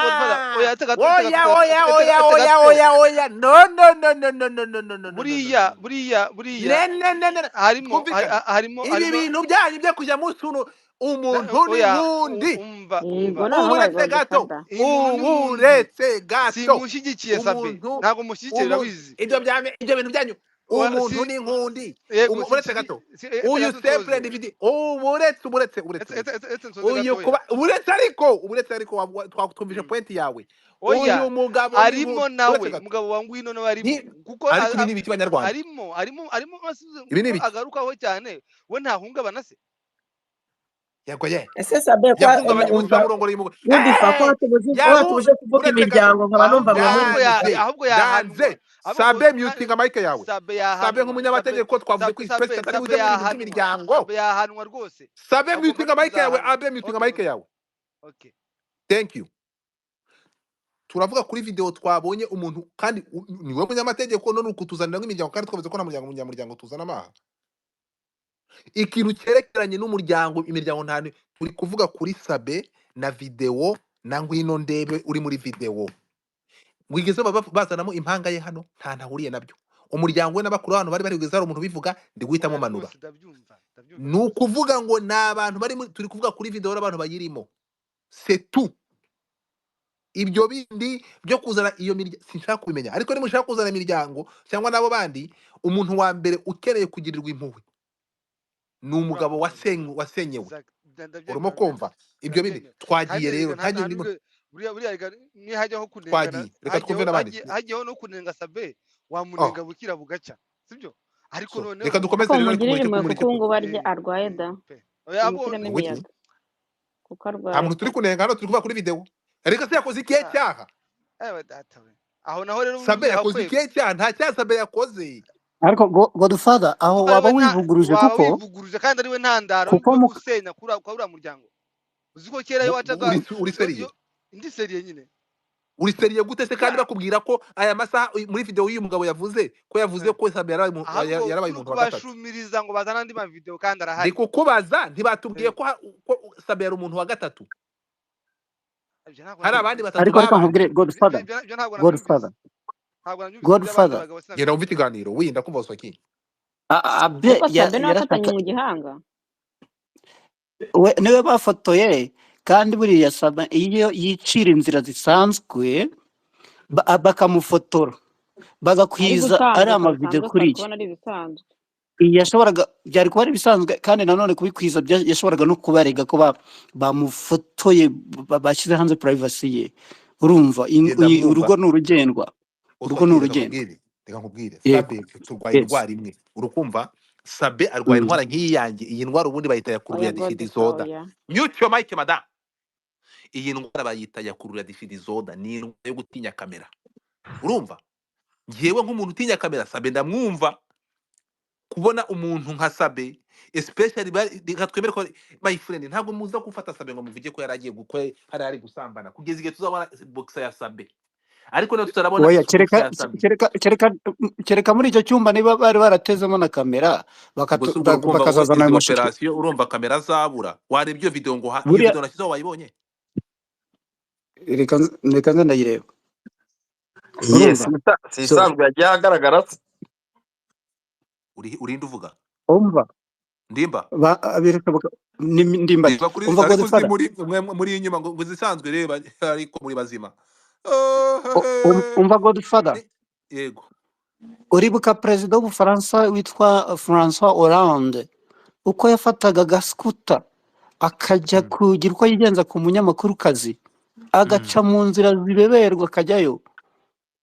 Godfather, oya, tega tega Oya, tega oya, tega oya, tega oya, gato. Oya, oya, no, no, no, no, no, no, no, no, no, no, no, no, Buriya no. Buriya buriya Ne, ne, ne, ne, harimo twumvikane. harimo Ibi harimo bintu byanyu byo kujya musunu umuntu ni oya, nkundi. Umva, Yego, umva. noneho baye Uburetse gato, Godfather. Iyi muntu ni nkundi, uburetse gato, simushyigikiye Sabe, umuntu ntabwo mushyigikiye, umuntu urabizi. Ibyo bintu byanyu, Oya, umuntu si ni nkundi. Yego, Uretse gato, etse uyu gato simple nsoze. DVD, uburetse, uburetse, uretse, Etse uretse etse etse nsoze uyu gatoya. kuba uretse, ariko uretse, ariko twumvise point yawe. Oya, Uyu mugabo ni arimo nkundi, uretse nawe gato mugabo wa Ngwino nawe arimo ni kuko ariko ibi ni ibiki banyarwanda? Arimo Ibi ni kuko ibiki? agarukaho cyane, we ntahungabana se? Yego ye. Ese Sabe kwa Yahungabanye umunsi umva bamurongoreye umugore. wumva ko watubuje kuvuga Uretse gato, imiryango, nkaba numva mwe Ahubwo muri ndanze, ahubwo yahanwa, ndanze. ahubwo Sabe, mutinga mike yawe. Sabe Sabe yahanwa, Sabe nk'umunyamategeko twavuze Sabe ko Sabe space atari Sabe buze mu bintu yahanwa, by'imiryango. Sabe yahanwa rwose, Sabe, agomba mutinga no mike yawe. kuzahanwa. Abe, mutinga Okay, mike okay, yawe. Okay. Thank you. Turavuga kuri video twabonye umuntu, kandi niwe munyamategeko none ukutuzanira nk'imiryango, kandi twavuze ko nta muryango munyamuryango tuzana amaha. Ikintu cyerekeranye n'umuryango, imiryango nta, turi kuvuga kuri Sabe na video na Ngwino Ndebe uri muri video. Wigeze bazanamo impanga ye hano? Nta ntahuriye nabyo. Umuryango we n'abakuru hano bari wigeze hari umuntu ubivuga? Ndi guhitamo Oya manura. rwose, ndabyumva, ndabyumva Ni rwose. ukuvuga ngo ni abantu bari turi kuvuga kuri video n'abantu bayirimo, c'est tout. Ibyo bindi byo kuzana iyo miryango sinshaka kubimenya, ariko nimushaka kuzana imiryango cyangwa n'abo bandi, umuntu wa mbere ukeneye kugirirwa impuhwe ni Uriya umugabo mugabo wasenyewe. Exact, Urimo ndabyemera, kumva ibyo bindi? ndabyemera. Twagiye Kandi rero, rega nta ntange nta ndimo nubwo buriya rega nihajyaho kunengana, twagiye, reka twumve hajyaho n'abandi. hajyaho no kunenga Sabe, Oh, wamunenga bukira bugacya, sibyo? Ariko so reka noneho dukomeze Ariko rero, ariko mumugirire mureke impuhwe mureke kuko ubu ngubu arya arwaye da. pe oya, ahubwo Mumushyiremo ngo iki? imiyaga kuko Nta arwaye muntu turi pe. kunenga hano, turi kuvuga kuri video. Ariko se yakoze ikihe cyaha? Ewe data we, aho naho rero Sabe yakoze hakwega ikihe cyaha? Nta cyaha Sabe yakoze. Ariko Godfather, aho ari waba we nta wivuguruje, waba kuko wivuguruje, kandi ari we ntandaro kuko yo mu gusenya kuri uriya muryango. Uzi ko kera iyo wacaga Uri iyo seriye? iyo indi seriye nyine. Uri seriye gute se kandi Ya bakubwira ko aya masaha muri video y'uyu mugabo yavuze ko yavuze ko Sabe yarabaye ahubwo yarabaye turi umuntu wa gatatu? kubashumiriza ngo bazane andi mavideo kandi Ndi arahari. kukubaza, ntibatubwiye ko ko Sabe yari umuntu wa gatatu? Ibyo ntabwo Hari abandi nabyumvise. batatu Ariko reka babanje. nkubwire Godfather, Ibyo ntabwo nabyumvise, Godfather, ntabwo nabyumvise iby'abandi Godfather, bagabo Genda wumve sinabyumvise. ikiganiro winda kumva Oswaki. Abe Ariko Sabe niwe wafatanye yarashaka mu gihanga. We niwe bafotoye, kandi buriya Sabe iyo yicira inzira zisanzwe bakamufotora Ari bagakwiza ari gutambuka amavideo bisanzwe, kuri twari ye, kubona ari ibisanzwe. Yashoboraga, byari kuba ari ibisanzwe, kandi nanone kubikwiza yashoboraga no kubarega ko bamufotoye, bashyize hanze privacy ye. Urumva Genda mwumva urugo ni urugendwa, urugo ni Oswaki, reka urugendwa. nkubwire, reka nkubwire. Yego, Sabe turwaye yes. indwara imwe, urukumva? Sabe arwaye indwara nk'iyi yanjye. Iyi ndwara ubundi bayita Oya yakurura Godfather, difidizoda. oya. Mute your mic madam. Iyi ndwara bayita yakurura difidizoda, ni indwara yo gutinya kamera. Urumva, ngewe nk'umuntu utinya kamera, Sabe ndamwumva. Kubona umuntu nka Sabe especially reka twemere ko my friend, ntabwo muza gufata Sabe ngo muvuge ko yari agiye gukora hari ari gusambana, kugeza igihe tuzabona boxer ya Sabe. Ariko niba tutarabona Oya, isuku kereka ya Sabe, kereka kereka kereka muri icyo cyumba niba bari baratezemo na kamera ubwo si ubwo urukumva wowe bakazazana izi ayo mashusho. operasiyo urumva kamera zabura, wareba iyo video ngo iyo Buriya video nashyizeho wayibonye? Reka nze ndayireba. Yes, Urumva? si So isanzwe yagiye ahagaragara se. Urinde uvuga umva ndimba birashoboka ndimbati. Reba kuri Umva ariko uzi Godfather. muri mwe muri inyuma ngo zisanzwe reba ariko muri bazima. Umva Godfather. Yego. Uribuka perezida w'Ubufaransa witwa François Hollande uko yafataga gaskuta akajya kugira uko yigenza ku munyamakurukazi, agaca mu nzira zibeberwa akajyayo,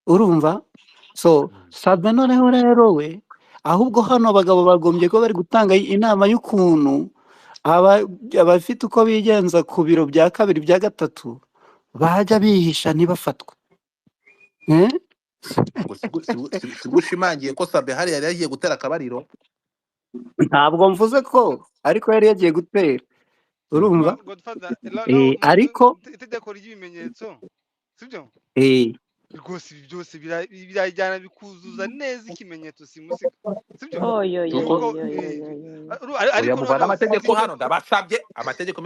urumva? So Sabe noneho rero we ahubwo hano abagabo bagombye kuba bari gutanga inama y'ukuntu abafite uko bigenza ku biro bya kabiri bya gatatu bajya bihisha ntibafatwe. Eh? Ngo sigushimangiye ko Sabe hari yari yagiye gutera akabariro. Ntabwo mvuze ko ariko yari yagiye gutera, urumva? Godfather, no, Ariko itegeko ry'ibimenyetso sibyo eh, rwose ibi byose birajyana bikuzuza neza ikimenyetso simusiga sibyo Oyo, yo, yuko yo, yo, yo, yo. Oya, ariko muvane noneho amategeko sibyo hano, ndabasabye amategeko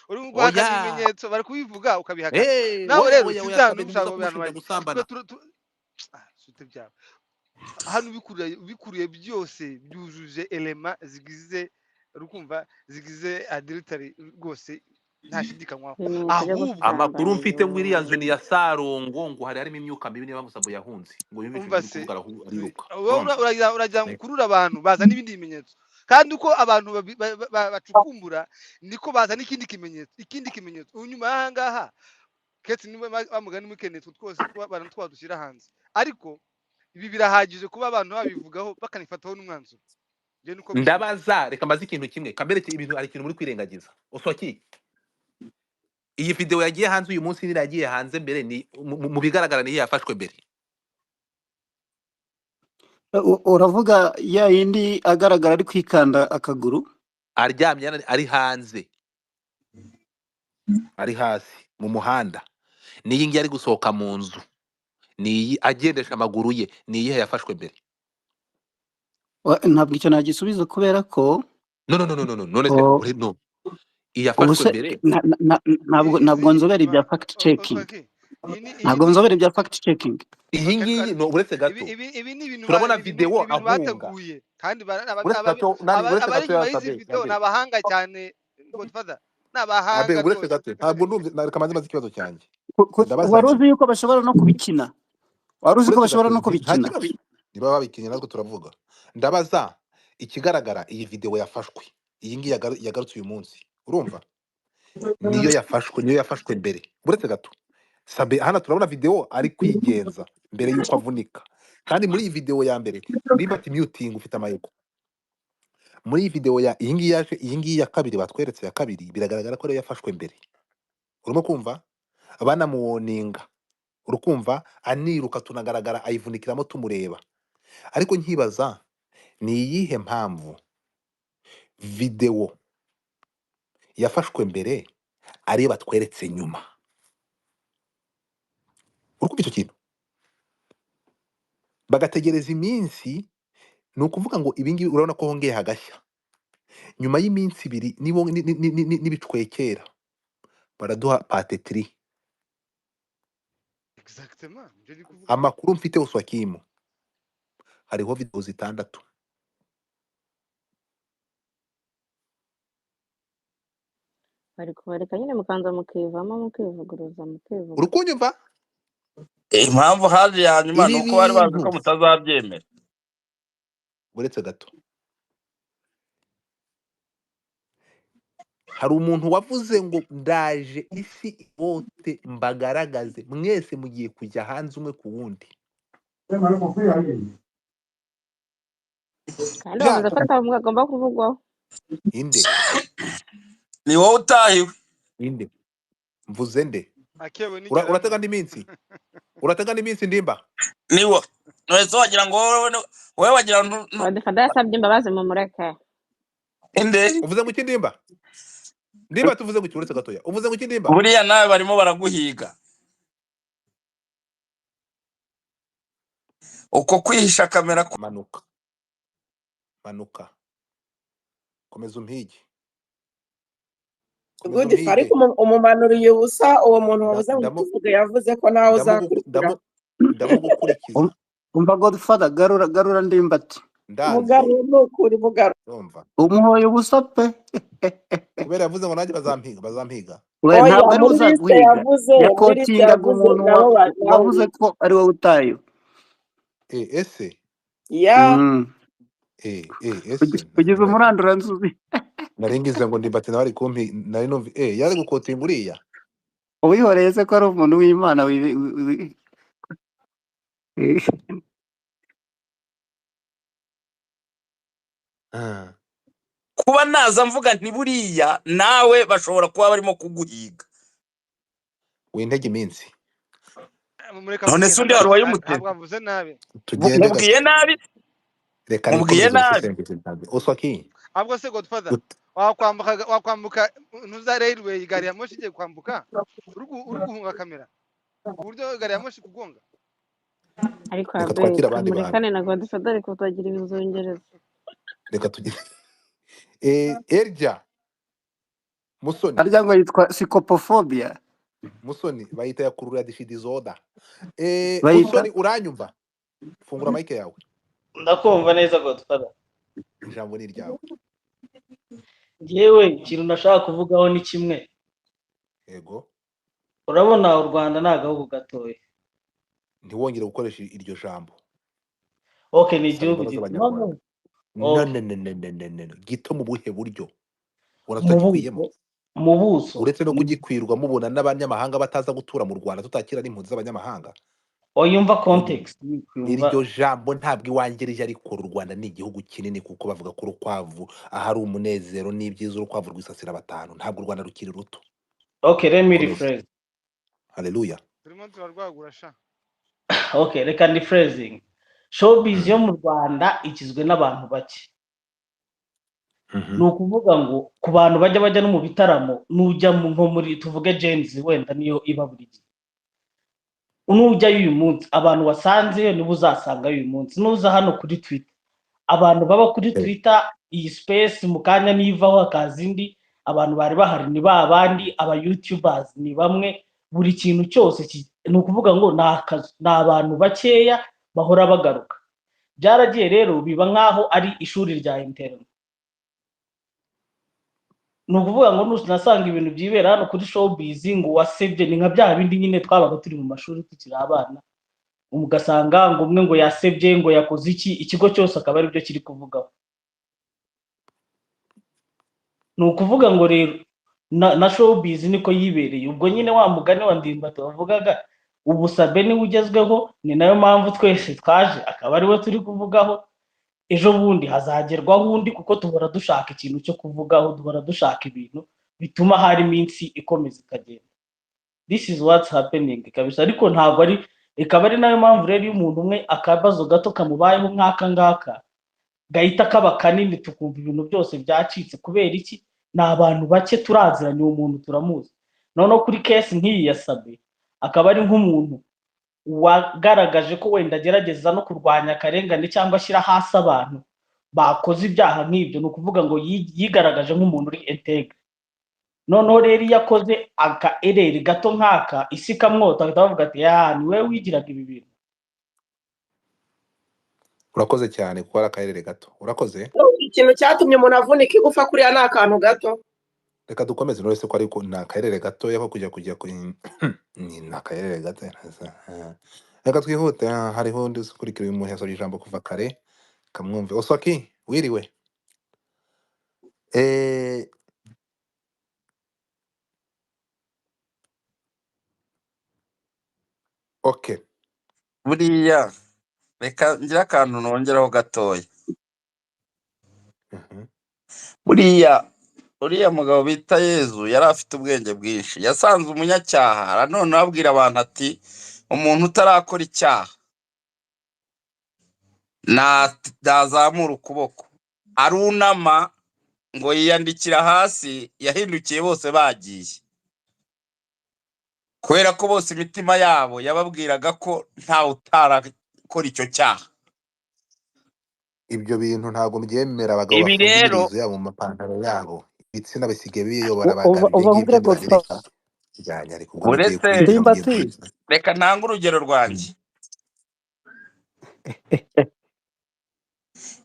uri guhakana oya ibimenyetso bari kubivuga ukabihakana Eh, nawe oya rero oya si oya bya Sabe bintu ntimuza ushaka abantu kumushinja bari gusambana. sute byabo hano ubikuriye byose byujuje elema zigize rukumva zigize adultery rwose ntashidikanywaho Ibimenyetso byo ahubwo Amakuru gusambana mfite ngo iriya nzu yo. ni iya Sarongo, ngo hari harimo imyuka mibi niyo mpamvu yahunze, ngo yumve umva ibintu se biri kuvuga ariruka. wowe Urumva? uragira ngo ukurure abantu bazana ibindi bimenyetso kandi uko abantu bacukumbura niko bazana ikindi kimenyetso ikindi kimenyetso. Ubu nyuma y'aha ngaha ketse niba bamugani mukeneye twe twose abantu twadushyira hanze, ariko ibi birahagije kuba abantu babivugaho bakanifataho n'umwanzuro. Njye niko mbyumva. Ndabaza, reka mbaze ikintu kimwe kambereke ibintu, hari ikintu muri kwirengagiza. Uswaki iyi video yagiye hanze uyu munsi n'iriya yagiye hanze mbere ni mu bigaragara niyo yafashwe mbere. Uravuga ya yindi agaragara ari kwikanda akaguru aryamye ari hanze, ari hasi mu muhanda, n'iyi ngiyi ari gusohoka mu nzu, niyi agendesha amaguru ye, ni iyihe yafashwe mbere? Ntabwo icyo nagisubiza kubera ko No no no no no no, none se o, uri no ubu iyafashwe se mbere ntabwo nzobere ibya fact checking, ntabwo nzobere ibya fact checking. Iyi ngiyi no, uretse gato ibi ni ibintu turabona video ibintu ahunga, bateguye kandi uretse gato nani, uretse abari gato ya inyuma y'izi Sabe video ni Sabe abahanga cyane Godfather, ni Abe abahanga uretse rwose. gato ntabwo ndumva reka manze maze ikibazo cyanjye. Ndabaza Wari nti uzi yuko bashobora no kubikina, wari uzi ko uretse bashobora gato no nta kubikina. kibazo niba babikinye natwe turavuga. Ndabaza ikigaragara iyi video yafashwe iyi ngiyi yagarutse uyu munsi, urumva niyo yafashwe, niyo yafashwe mbere. Uretse gato Sabe hano turabona video ari kwigenza mbere yuko avunika, kandi muri iyi video ya mbere niba ati muting ufite amayeko muri iyi video ya iyi ngiyi yaje, iyi ngiyi ya kabiri batweretse ya kabiri biragaragara ko ariyo yafashwe mbere. Urimo kumva banamuwoninga, urukumva aniruka tunagaragara ayivunikiramo tumureba. Ariko nkibaza ni iyihe mpamvu video yafashwe mbere ariyo batweretse nyuma? Urukumva icyo kintu bagategereza iminsi, ni ukuvuga ngo ibi ngibi urabona ko hongeye hagashya nyuma y'iminsi ibiri nibicwekera baraduha patetiri. Exactement nibyo ndi kuvuga. Amakuru mfite uswakimu hariho video zitandatu. Bari kubareka nyine mukanza mukivamo mukivuguruza mukivuga. Urukunyumva Impamvu haje ya nyuma ibi ni uko bari bazi ko bintu mutazabyemera. Uretse gato hari umuntu wavuze ngo ndaje isi bote mbagaragaze mwese mugiye kujya hanze umwe ku wundi. Kandi bavuze ko atabumwe agomba kuvugwaho. Inde Ni wowe utahiwe. Inde mvuze nde? Akebo Uratega n'igeramo andi minsi, uratega andi minsi ndimba. Ni wo wese wagira ngo wowe wagira ngo Godfather yasabye imbabazi mumureke. inde Uvuze ngo iki ndimba? Ndimba tuvuze ngo iki? Uretse gatoya uvuze ngo iki ndimba? Buriya nawe barimo baraguhiga. Uko kwihisha kamera Manuka, manuka, komeza umpige, komeza Good, ariko umpige. umumanuriye ubusa uwo muntu wavuze ngo tuvuge yavuze ko nawe uzakurikira. Ndamugukurikiza. Umva Godfather, garura garura ndimbati. Ndanze. Mugarura ni ukuri, mugarura. Urumva umuhoye ubusa pe. Kubera yavuze ngo nanjye bazampiga, bazampiga. We Oya, ntabwo ari muri liste uzaguhiga, yavuze, muri liste yakotingaga yavuze umuntu nabo nawe wavuze ko ari wowe utayo. Ese ya ese Kugeza umuranduranzuzi. Nari ngize ngo ndimbati nawe ari kumpi, nari numva yari gukotinga uriya. Uwihoreye se ko ari umuntu w'Imana Kuba naza mvuga nti buriya nawe bashobora kuba barimo kuguhiga. Wintege iminsi. Mureka None avuge, se undi ntabwo wari wayimuteye? ntabwo avuze nabi. Tugende Mubwiye gato. nabi? Reka Mubwiye nikomeze nabi? ubusesenguzi bwanjye. Oswaki. Ahubwo se Godfather, wakwambuka ntuza railway, gari ya moshi igiye kwambuka, uri guhunga kamera ku buryo gari ya moshi kugonga. Ariko Reka abe twakire abandi bantu. murekane na Godfather, ariko tutagira ibizungereza. Reka tugire Erja Musoni. Harya ngo yitwa psychopophobia. Musoni bayita ya kurura dishidizoda. Bayita Musoni, uranyumva? Fungura mic yawe. Ndakumva neza Godfather. Ijambo ni iryawe. Njyewe ikintu nashaka kuvugaho ni kimwe. Yego. Urabona u Rwanda ni agahugu gatoya. Ntiwongere gukoresha iryo jambo. Okay, ni Saba igihugu imbabazi gito. abanyarwanda. No, No, okay. no, no, no, no, no, no, no. Gito mu buhe buryo? Ubona Mu tutagikwiyemo? buso, mu buso. Uretse no kugikwirwa mubona n'abanyamahanga bataza gutura mu Rwanda, tutakira n'impunzi z'abanyamahanga. Oyumva context, yumva. Iryo jambo ntabwo iwanjye rije, ariko u Rwanda ni igihugu kinini, kuko bavuga ko urukwavu ahari umunezero n'ibyiza, urukwavu rwisasira batanu. Ntabwo u Rwanda rukiri ruto. Okay, let me Komeza. rephrase. Haleluya. Turimo turarwagura sha. Okay, reka ni phrasing. Showbiz yo mu Rwanda igizwe n'abantu bake. Ni ukuvuga ngo ku bantu bajya no mu bitaramo, nujya nko muri tuvuge Gen Z wenda niyo iba buri gihe. Nujyayo uyu munsi abantu wasanzeyo nibo uzasangayo uyu munsi. Nuza hano kuri Twitter, abantu baba kuri Twitter iyi space mu kanya nivaho hakaza indi, abantu bari bahari ni ba bandi, aba YouTubers ni bamwe, buri kintu cyose ni ukuvuga ngo ni akazu, ni abantu bakeya bahora bagaruka. Byaragiye rero biba nkaho ari ishuri rya internet. Ni ukuvuga ngo nusanga ibintu byibera hano kuri showbiz ngo wasebye, ni nka bya bindi nyine twabaga turi mu mashuri tukiri abana, ugasanga ngo umwe ngo yasebye, ngo yakoze iki, ikigo cyose akaba aribyo kiri kuvugaho. Ni ukuvuga ngo rero na showbiz niko yibereye. Ubwo nyine wa mugani wa Ndimbati wavugaga, ubu Sabe niwe ugezweho, ni nayo mpamvu twese twaje akaba ariwe turi kuvugaho. Ejo bundi hazagerwaho undi, kuko duhora dushaka ikintu cyo kuvugaho, duhora dushaka ibintu bituma hari iminsi ikomeza ikagenda. This is what's happening kabisa. Ariko ntabwo ari, ikaba ari nayo mpamvu rero iyo umuntu umwe akabazo gato kamubayeho nk'aka ngaka gahita kaba kanini, tukumva ibintu byose byacitse. Kubera iki? Ni abantu bake turaziranye, uwo muntu turamuzi. Noneho kuri case nk'iyi ya Sabe, akaba ari nk'umuntu wagaragaje ko wenda agerageza no kurwanya akarengane cyangwa ashyira hasi abantu bakoze ibyaha nk'ibyo. Ni ukuvuga ngo yigaragaje nk'umuntu uri integre. Noneho rero iyo akoze aka ereri gato nk'aka, isi ikamwota, bahita bavuga ati ya ni wowe wigiraga ibi bintu. Urakoze cyane kuko ari akarere gato. Urakoze. Ikintu cyatumye umuntu avunika igufa kuriya ni akantu gato. Reka dukomeze. None se ko ariko ni akarere gatoya ko kujya kuri ni akarere gato. Reka twihute. Hariho undi ukurikira uyu muntu yasabye ijambo kuva kare, kamwumve. Oswaki, wiriwe? Okay. Buriya reka ngira akantu nongeraho gatoya. Buriya uriya mugabo bita Yezu yari afite ubwenge bwinshi, yasanze umunyacyaha none abwira abantu ati umuntu utarakora icyaha nazamura ukuboko, arunama ngo yiyandikira hasi, yahindukiye bose bagiye, kubera ko bose imitima yabo yababwiraga ko ntawe gukora icyo cyaha. Ibyo bintu ntabwo mbyemera, abagabo Ibi bafunga rero imirizo yabo mu mapantaro yabo, ibitsina bisigaye biyobora abagabo, ibyo Uva ngibyo nkubwire nibabireka Godfa bijyanye. Ariko ubwo mugiye uretse kwica, mugiye Ndimbati kwica. Reka ntange urugero rwanjye.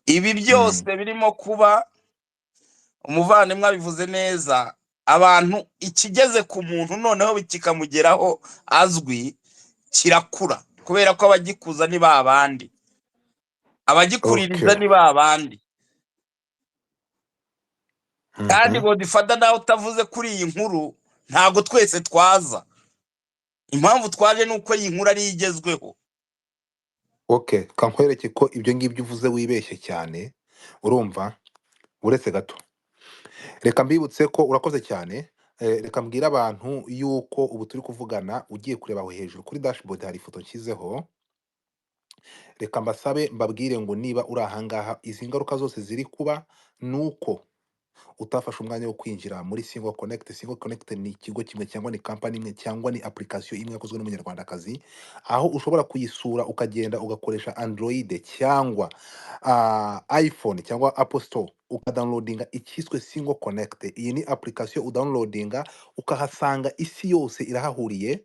Ibi byose birimo kuba, umuvandimwe abivuze neza, abantu ikigeze ku muntu noneho kikamugeraho azwi kirakura, kubera ko abagikuza ni ba bandi, abagikuririza Okay. ni ba bandi. Kandi Godfather nawe utavuze kuri iyi nkuru, ntabwo twese twaza. Impamvu twaje ni uko iyi nkuru ariyo igezweho. Okay, kankwereke ko ibyo ngibyo uvuze wibeshye cyane. Urumva, uretse gato, reka mbibutse ko urakoze cyane. Reka mbwire abantu yuko ubu turi kuvugana, ugiye kureba aho hejuru kuri dashboard hari ifoto nshyizeho. Reka mbasabe mbabwire ngo niba uri ahangaha, izi ngaruka zose ziri kuba ni uko utafashe umwanya wo kwinjira muri Single Connect. Single Connect ni ikigo kimwe cyangwa ni company imwe cyangwa ni application imwe yakozwe n'umunyarwandakazi, aho ushobora kuyisura ukagenda ugakoresha Android cyangwa iPhone cyangwa Apple Store, ukadownloadinga icyiswe Single Connect. Iyi ni application udownloadinga ukahasanga isi yose irahahuriye.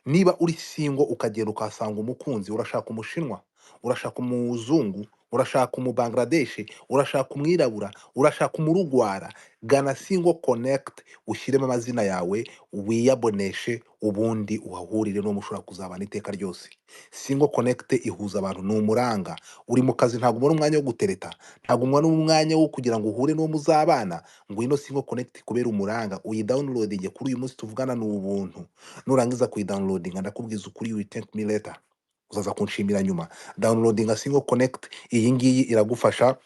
Niba uri single ukagenda ukahasanga umukunzi, urashaka umushinwa, urashaka umuzungu, urashaka umubangladeshi, urashaka umwirabura, urashaka umurugwara, gana Single Connect, ushyiremo amazina yawe, wiyaboneshe, ubundi uhahurire n'uwo mushobora kuzabana iteka ryose. Single Connect ihuza abantu, ni umuranga. Uri mu kazi ntabwo ubona umwanya wo gutereta, ntabwo ubona umwanya wo kugira ngo uhure n'uwo muzabana. Ngwino Single Connect kubera umuranga, uyidownloadinge kuri uyu munsi tuvugana, ni ubuntu. Nurangiza kuyidownloadinga, ndakubwiza ukuri, you will thank me later, uzaza kunshimira nyuma. Downloadinga Single Connect, iyi ngiyi iragufasha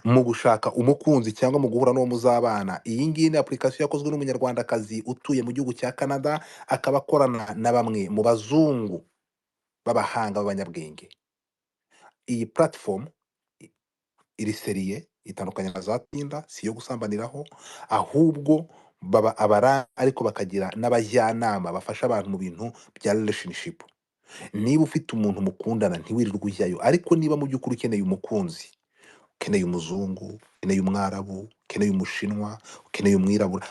mu gushaka umukunzi cyangwa mu guhura n'uwo muzabana. Iyi ngiyi ni application yakozwe n'umunyarwandakazi utuye mu gihugu cya Canada, akaba akorana na bamwe mu bazungu b'abahanga b'abanyabwenge. Iyi platform iri seriye, itandukanye na za Tinder, si iyo gusambaniraho, ahubwo baba abara ariko bakagira n'abajyanama bafasha abantu mu bintu bya relationship. Niba ufite umuntu mukundana ntiwirirwe ujyayo, ariko niba mu by'ukuri ukeneye umukunzi, ukeneye umuzungu, ukeneye umwarabu, ukeneye umushinwa, ukeneye umwirabura,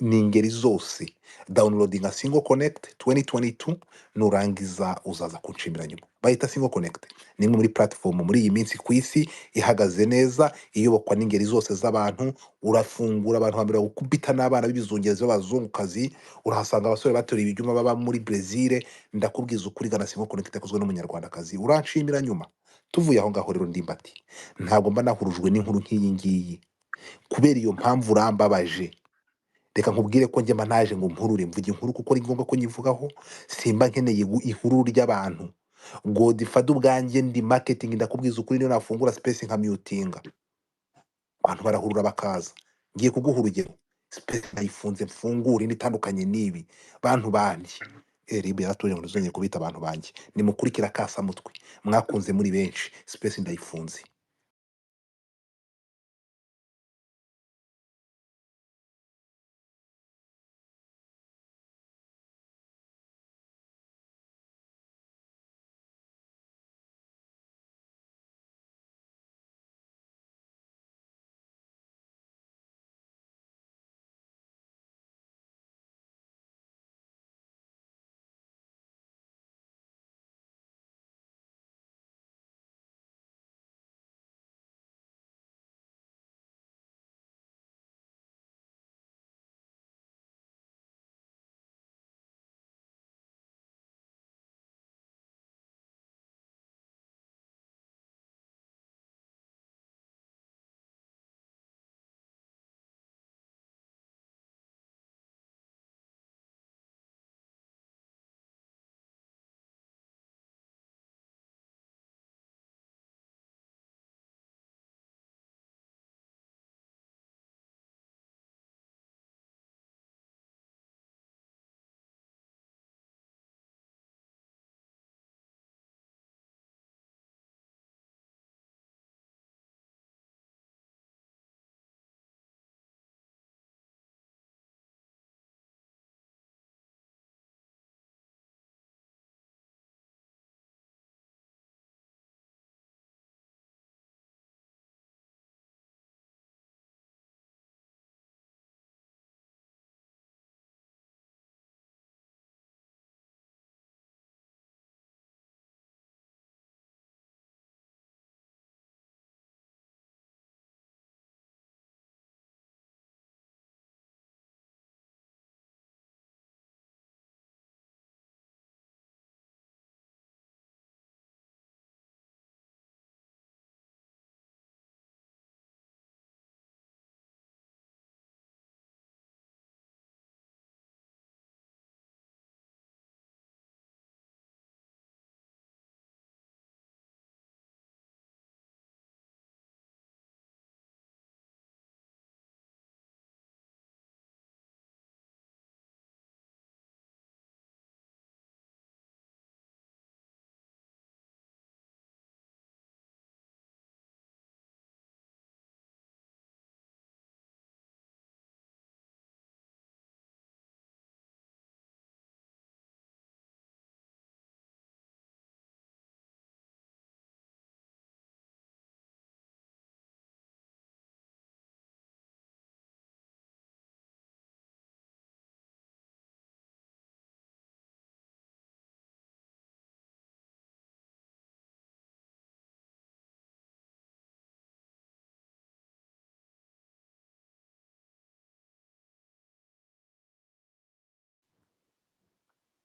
ni ingeri zose, downloadinga Single Connect 2022, nurangiza uzaza kunshimira nyuma. Bayita Single Connect, ni imwe muri platform muri iyi minsi ku isi ihagaze neza, iyobokwa n'ingeri zose z'abantu. Urafungura abantu bambere gukubita n'abana b'ibizungerezi b'abazungukazi, urahasanga abasore bateruye ibyuma baba muri Brazil. Ndakubwiza ukuri, gana Single Connect yakozwe n'umunyarwandakazi, uranshimira nyuma. Tuvuye aho ngaho rero, Ndimbati, ntabwo mba nahurujwe n'inkuru nk'iyi ngiyi. Kubera iyo mpamvu urambabaje. Reka nkubwire ko njye mba naje ngo mpurure mvuge inkuru kuko ari ngombwa ko nyivugaho, simba nkeneye ihururu ry'abantu. Godfather ubwanjye ndi marketing, ndakubwiza ukuri, niyo nafungura space nka mutinga abantu barahurura bakaza. Ngiye kuguha urugero, space nayifunze mfungure indi itandukanye n'ibi. Bantu banjye, RIB yaratuje ngo ntizongere kubita abantu banjye, nimukurikira kasamutwe mwakunze muri benshi, space ndayifunze.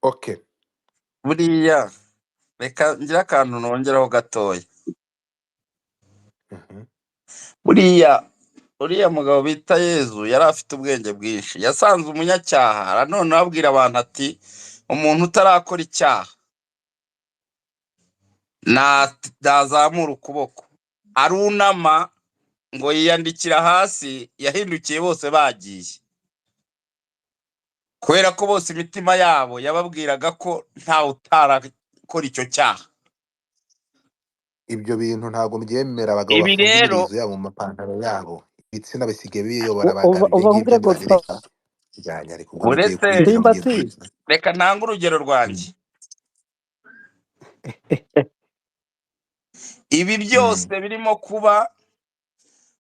Okay. Buriya reka ngire akantu nongeraho gatoya. Buriya uriya mugabo bita Yezu yari afite ubwenge bwinshi, yasanze umunyacyaha none abwira abantu ati umuntu utarakora icyaha nazamura ukuboko, arunama ngo yiyandikira hasi, yahindukiye bose bagiye, kubera ko bose imitima yabo yababwiraga ko ntawe utarakora icyo cyaha. Ibyo bintu ntabwo mbyemera, abagabo Ibi bafunga rero imirizo yabo mu mapantaro yabo, ibitsina bisigaye biyobora Uva abagabo, ibyo uva ngibyo nkubwire ntibabireke. Godfather. Bijyanye ariko ubwo mugiye uretse kwinjira mugiye Ndimbati kwinjira. reka ntange urugero rwanjye. Ibi byose birimo kuba,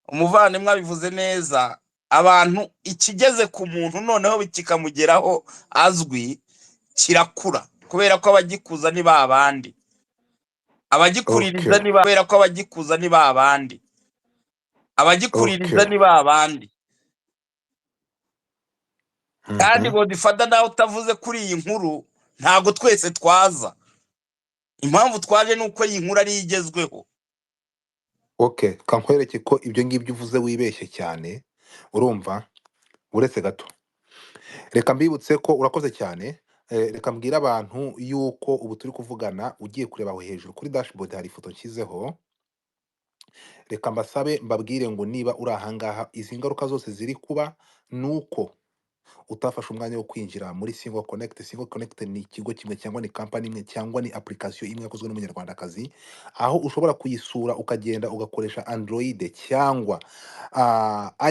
umuvandimwe abivuze neza, abantu ikigeze ku muntu noneho kikamugeraho azwi kirakura, kubera ko abagikuza ni ba bandi, abagikuririza Okay. ni ba, kubera ko abagikuza ni ba bandi, abagikuririza Okay. ni ba bandi. Kandi Godfather nawe utavuze kuri iyi nkuru, ntabwo twese twaza. Impamvu twaje ni uko iyi nkuru ariyo igezweho. Okay, kankwereke ko ibyo ngibyo uvuze wibeshye cyane, urumva? Uretse gato. Reka mbibutse ko urakoze cyane. Reka mbwire abantu yuko ubu turi kuvugana, ugiye kureba aho hejuru kuri dashboard hari ifoto nshyizeho. Reka mbasabe mbabwire ngo niba uri ahangaha, izi ngaruka zose ziri kuba nuko utafashe umwanya wo kwinjira muri Single Connect. Single Connect ni ikigo kimwe cyangwa ni company imwe cyangwa ni application imwe yakozwe n'umunyarwandakazi, aho ushobora kuyisura ukagenda ugakoresha Android cyangwa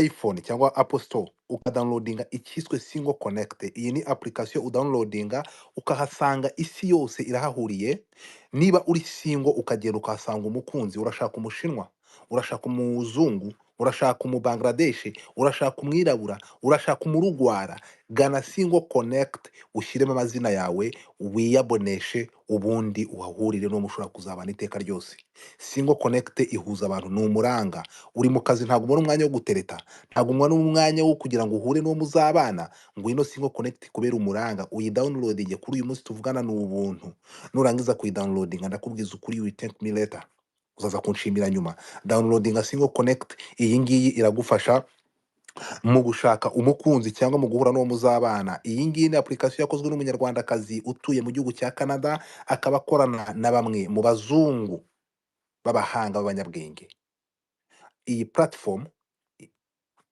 iPhone cyangwa Apple Store, ukadownloadinga icyiswe Single Connect. Iyi ni application udownloadinga ukahasanga isi yose irahahuriye. Niba uri single ukagenda ukahasanga umukunzi, urashaka umushinwa, urashaka umuzungu, urashaka umubangladeshi, urashaka umwirabura, urashaka umurugwara, gana Single Connect, ushyiremo amazina yawe, wiyaboneshe, ubundi uhahurire n'uwo mushobora kuzabana iteka ryose. Single Connect ihuza abantu, ni umuranga. Uri mu kazi ntabwo ubona umwanya wo gutereta, ntabwo ubona umwanya wo kugira ngo uhure n'uwo muzabana. Ngwino Single Connect kubera umuranga, uyidownloadinge kuri uyu munsi tuvugana ni ubuntu. Nurangiza kuyidownloadinga ndakubwiza ukuri, you will thank me later, uzaza kunshimira nyuma. Downloadinga Single Connect, iyi ngiyi iragufasha mu gushaka umukunzi cyangwa mu guhura n'uwo muzabana. Iyi ngiyi ni application yakozwe n'umunyarwandakazi utuye mu gihugu cya Canada, akaba akorana na bamwe mu bazungu b'abahanga b'abanyabwenge. Iyi platform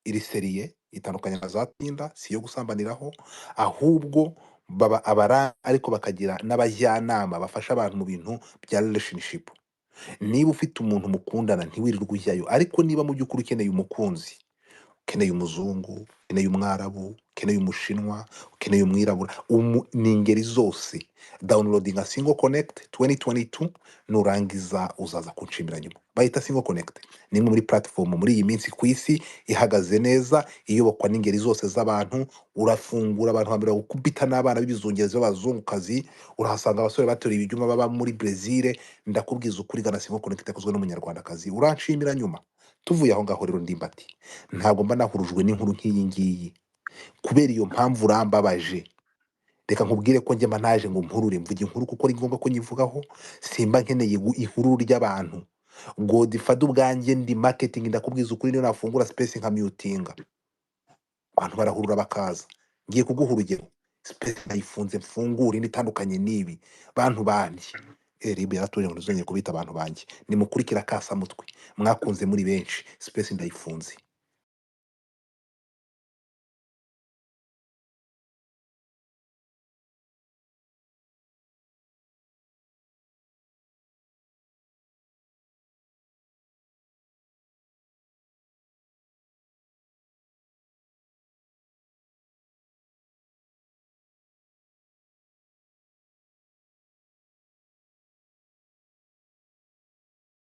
iri seriye, itandukanye na za Tinder, si iyo gusambaniraho, ahubwo baba abara ariko bakagira n'abajyanama bafasha abantu mu bintu bya relationship. Niba ufite umuntu mukundana ntiwirirwe ujyayo, ariko niba mu by'ukuri ukeneye umukunzi, ukeneye umuzungu, ukeneye umwarabu, ukeneye umushinwa, ukeneye umwirabura, ni ingeri zose, downloadinga Single Connect 2022, nurangiza uzaza kunshimira nyuma. Bayita Single Connect, ni imwe muri platform muri iyi minsi ku isi ihagaze neza, iyobokwa n'ingeri zose z'abantu. Urafungura abantu bambere gukubita n'abana b'ibizungerezi b'abazungukazi, urahasanga abasore bateruye ibyuma baba muri Brazil. Ndakubwiza ukuri, gana Single Connect yakozwe n'umunyarwandakazi, uranshimira nyuma. Tuvuye aho ngaho rero, Ndimbati, ntabwo mba nahurujwe n'inkuru nk'iyi ngiyi. Kubera iyo mpamvu urambabaje. Reka nkubwire ko njye mba naje ngo mpurure mvuge inkuru kuko ari ngombwa ko nyivugaho, simba nkeneye ihururu ry'abantu. Godfather ubwanjye ndi marketing, ndakubwiza ukuri, niyo nafungura space nka mutinga abantu barahurura bakaza. Ngiye kuguha urugero, space nayifunze mfungure indi itandukanye n'ibi. Bantu banjye, RIB yaratuje ngo ntizongere kubita abantu banjye, nimukurikira kasamutwe mwakunze muri benshi, space ndayifunze.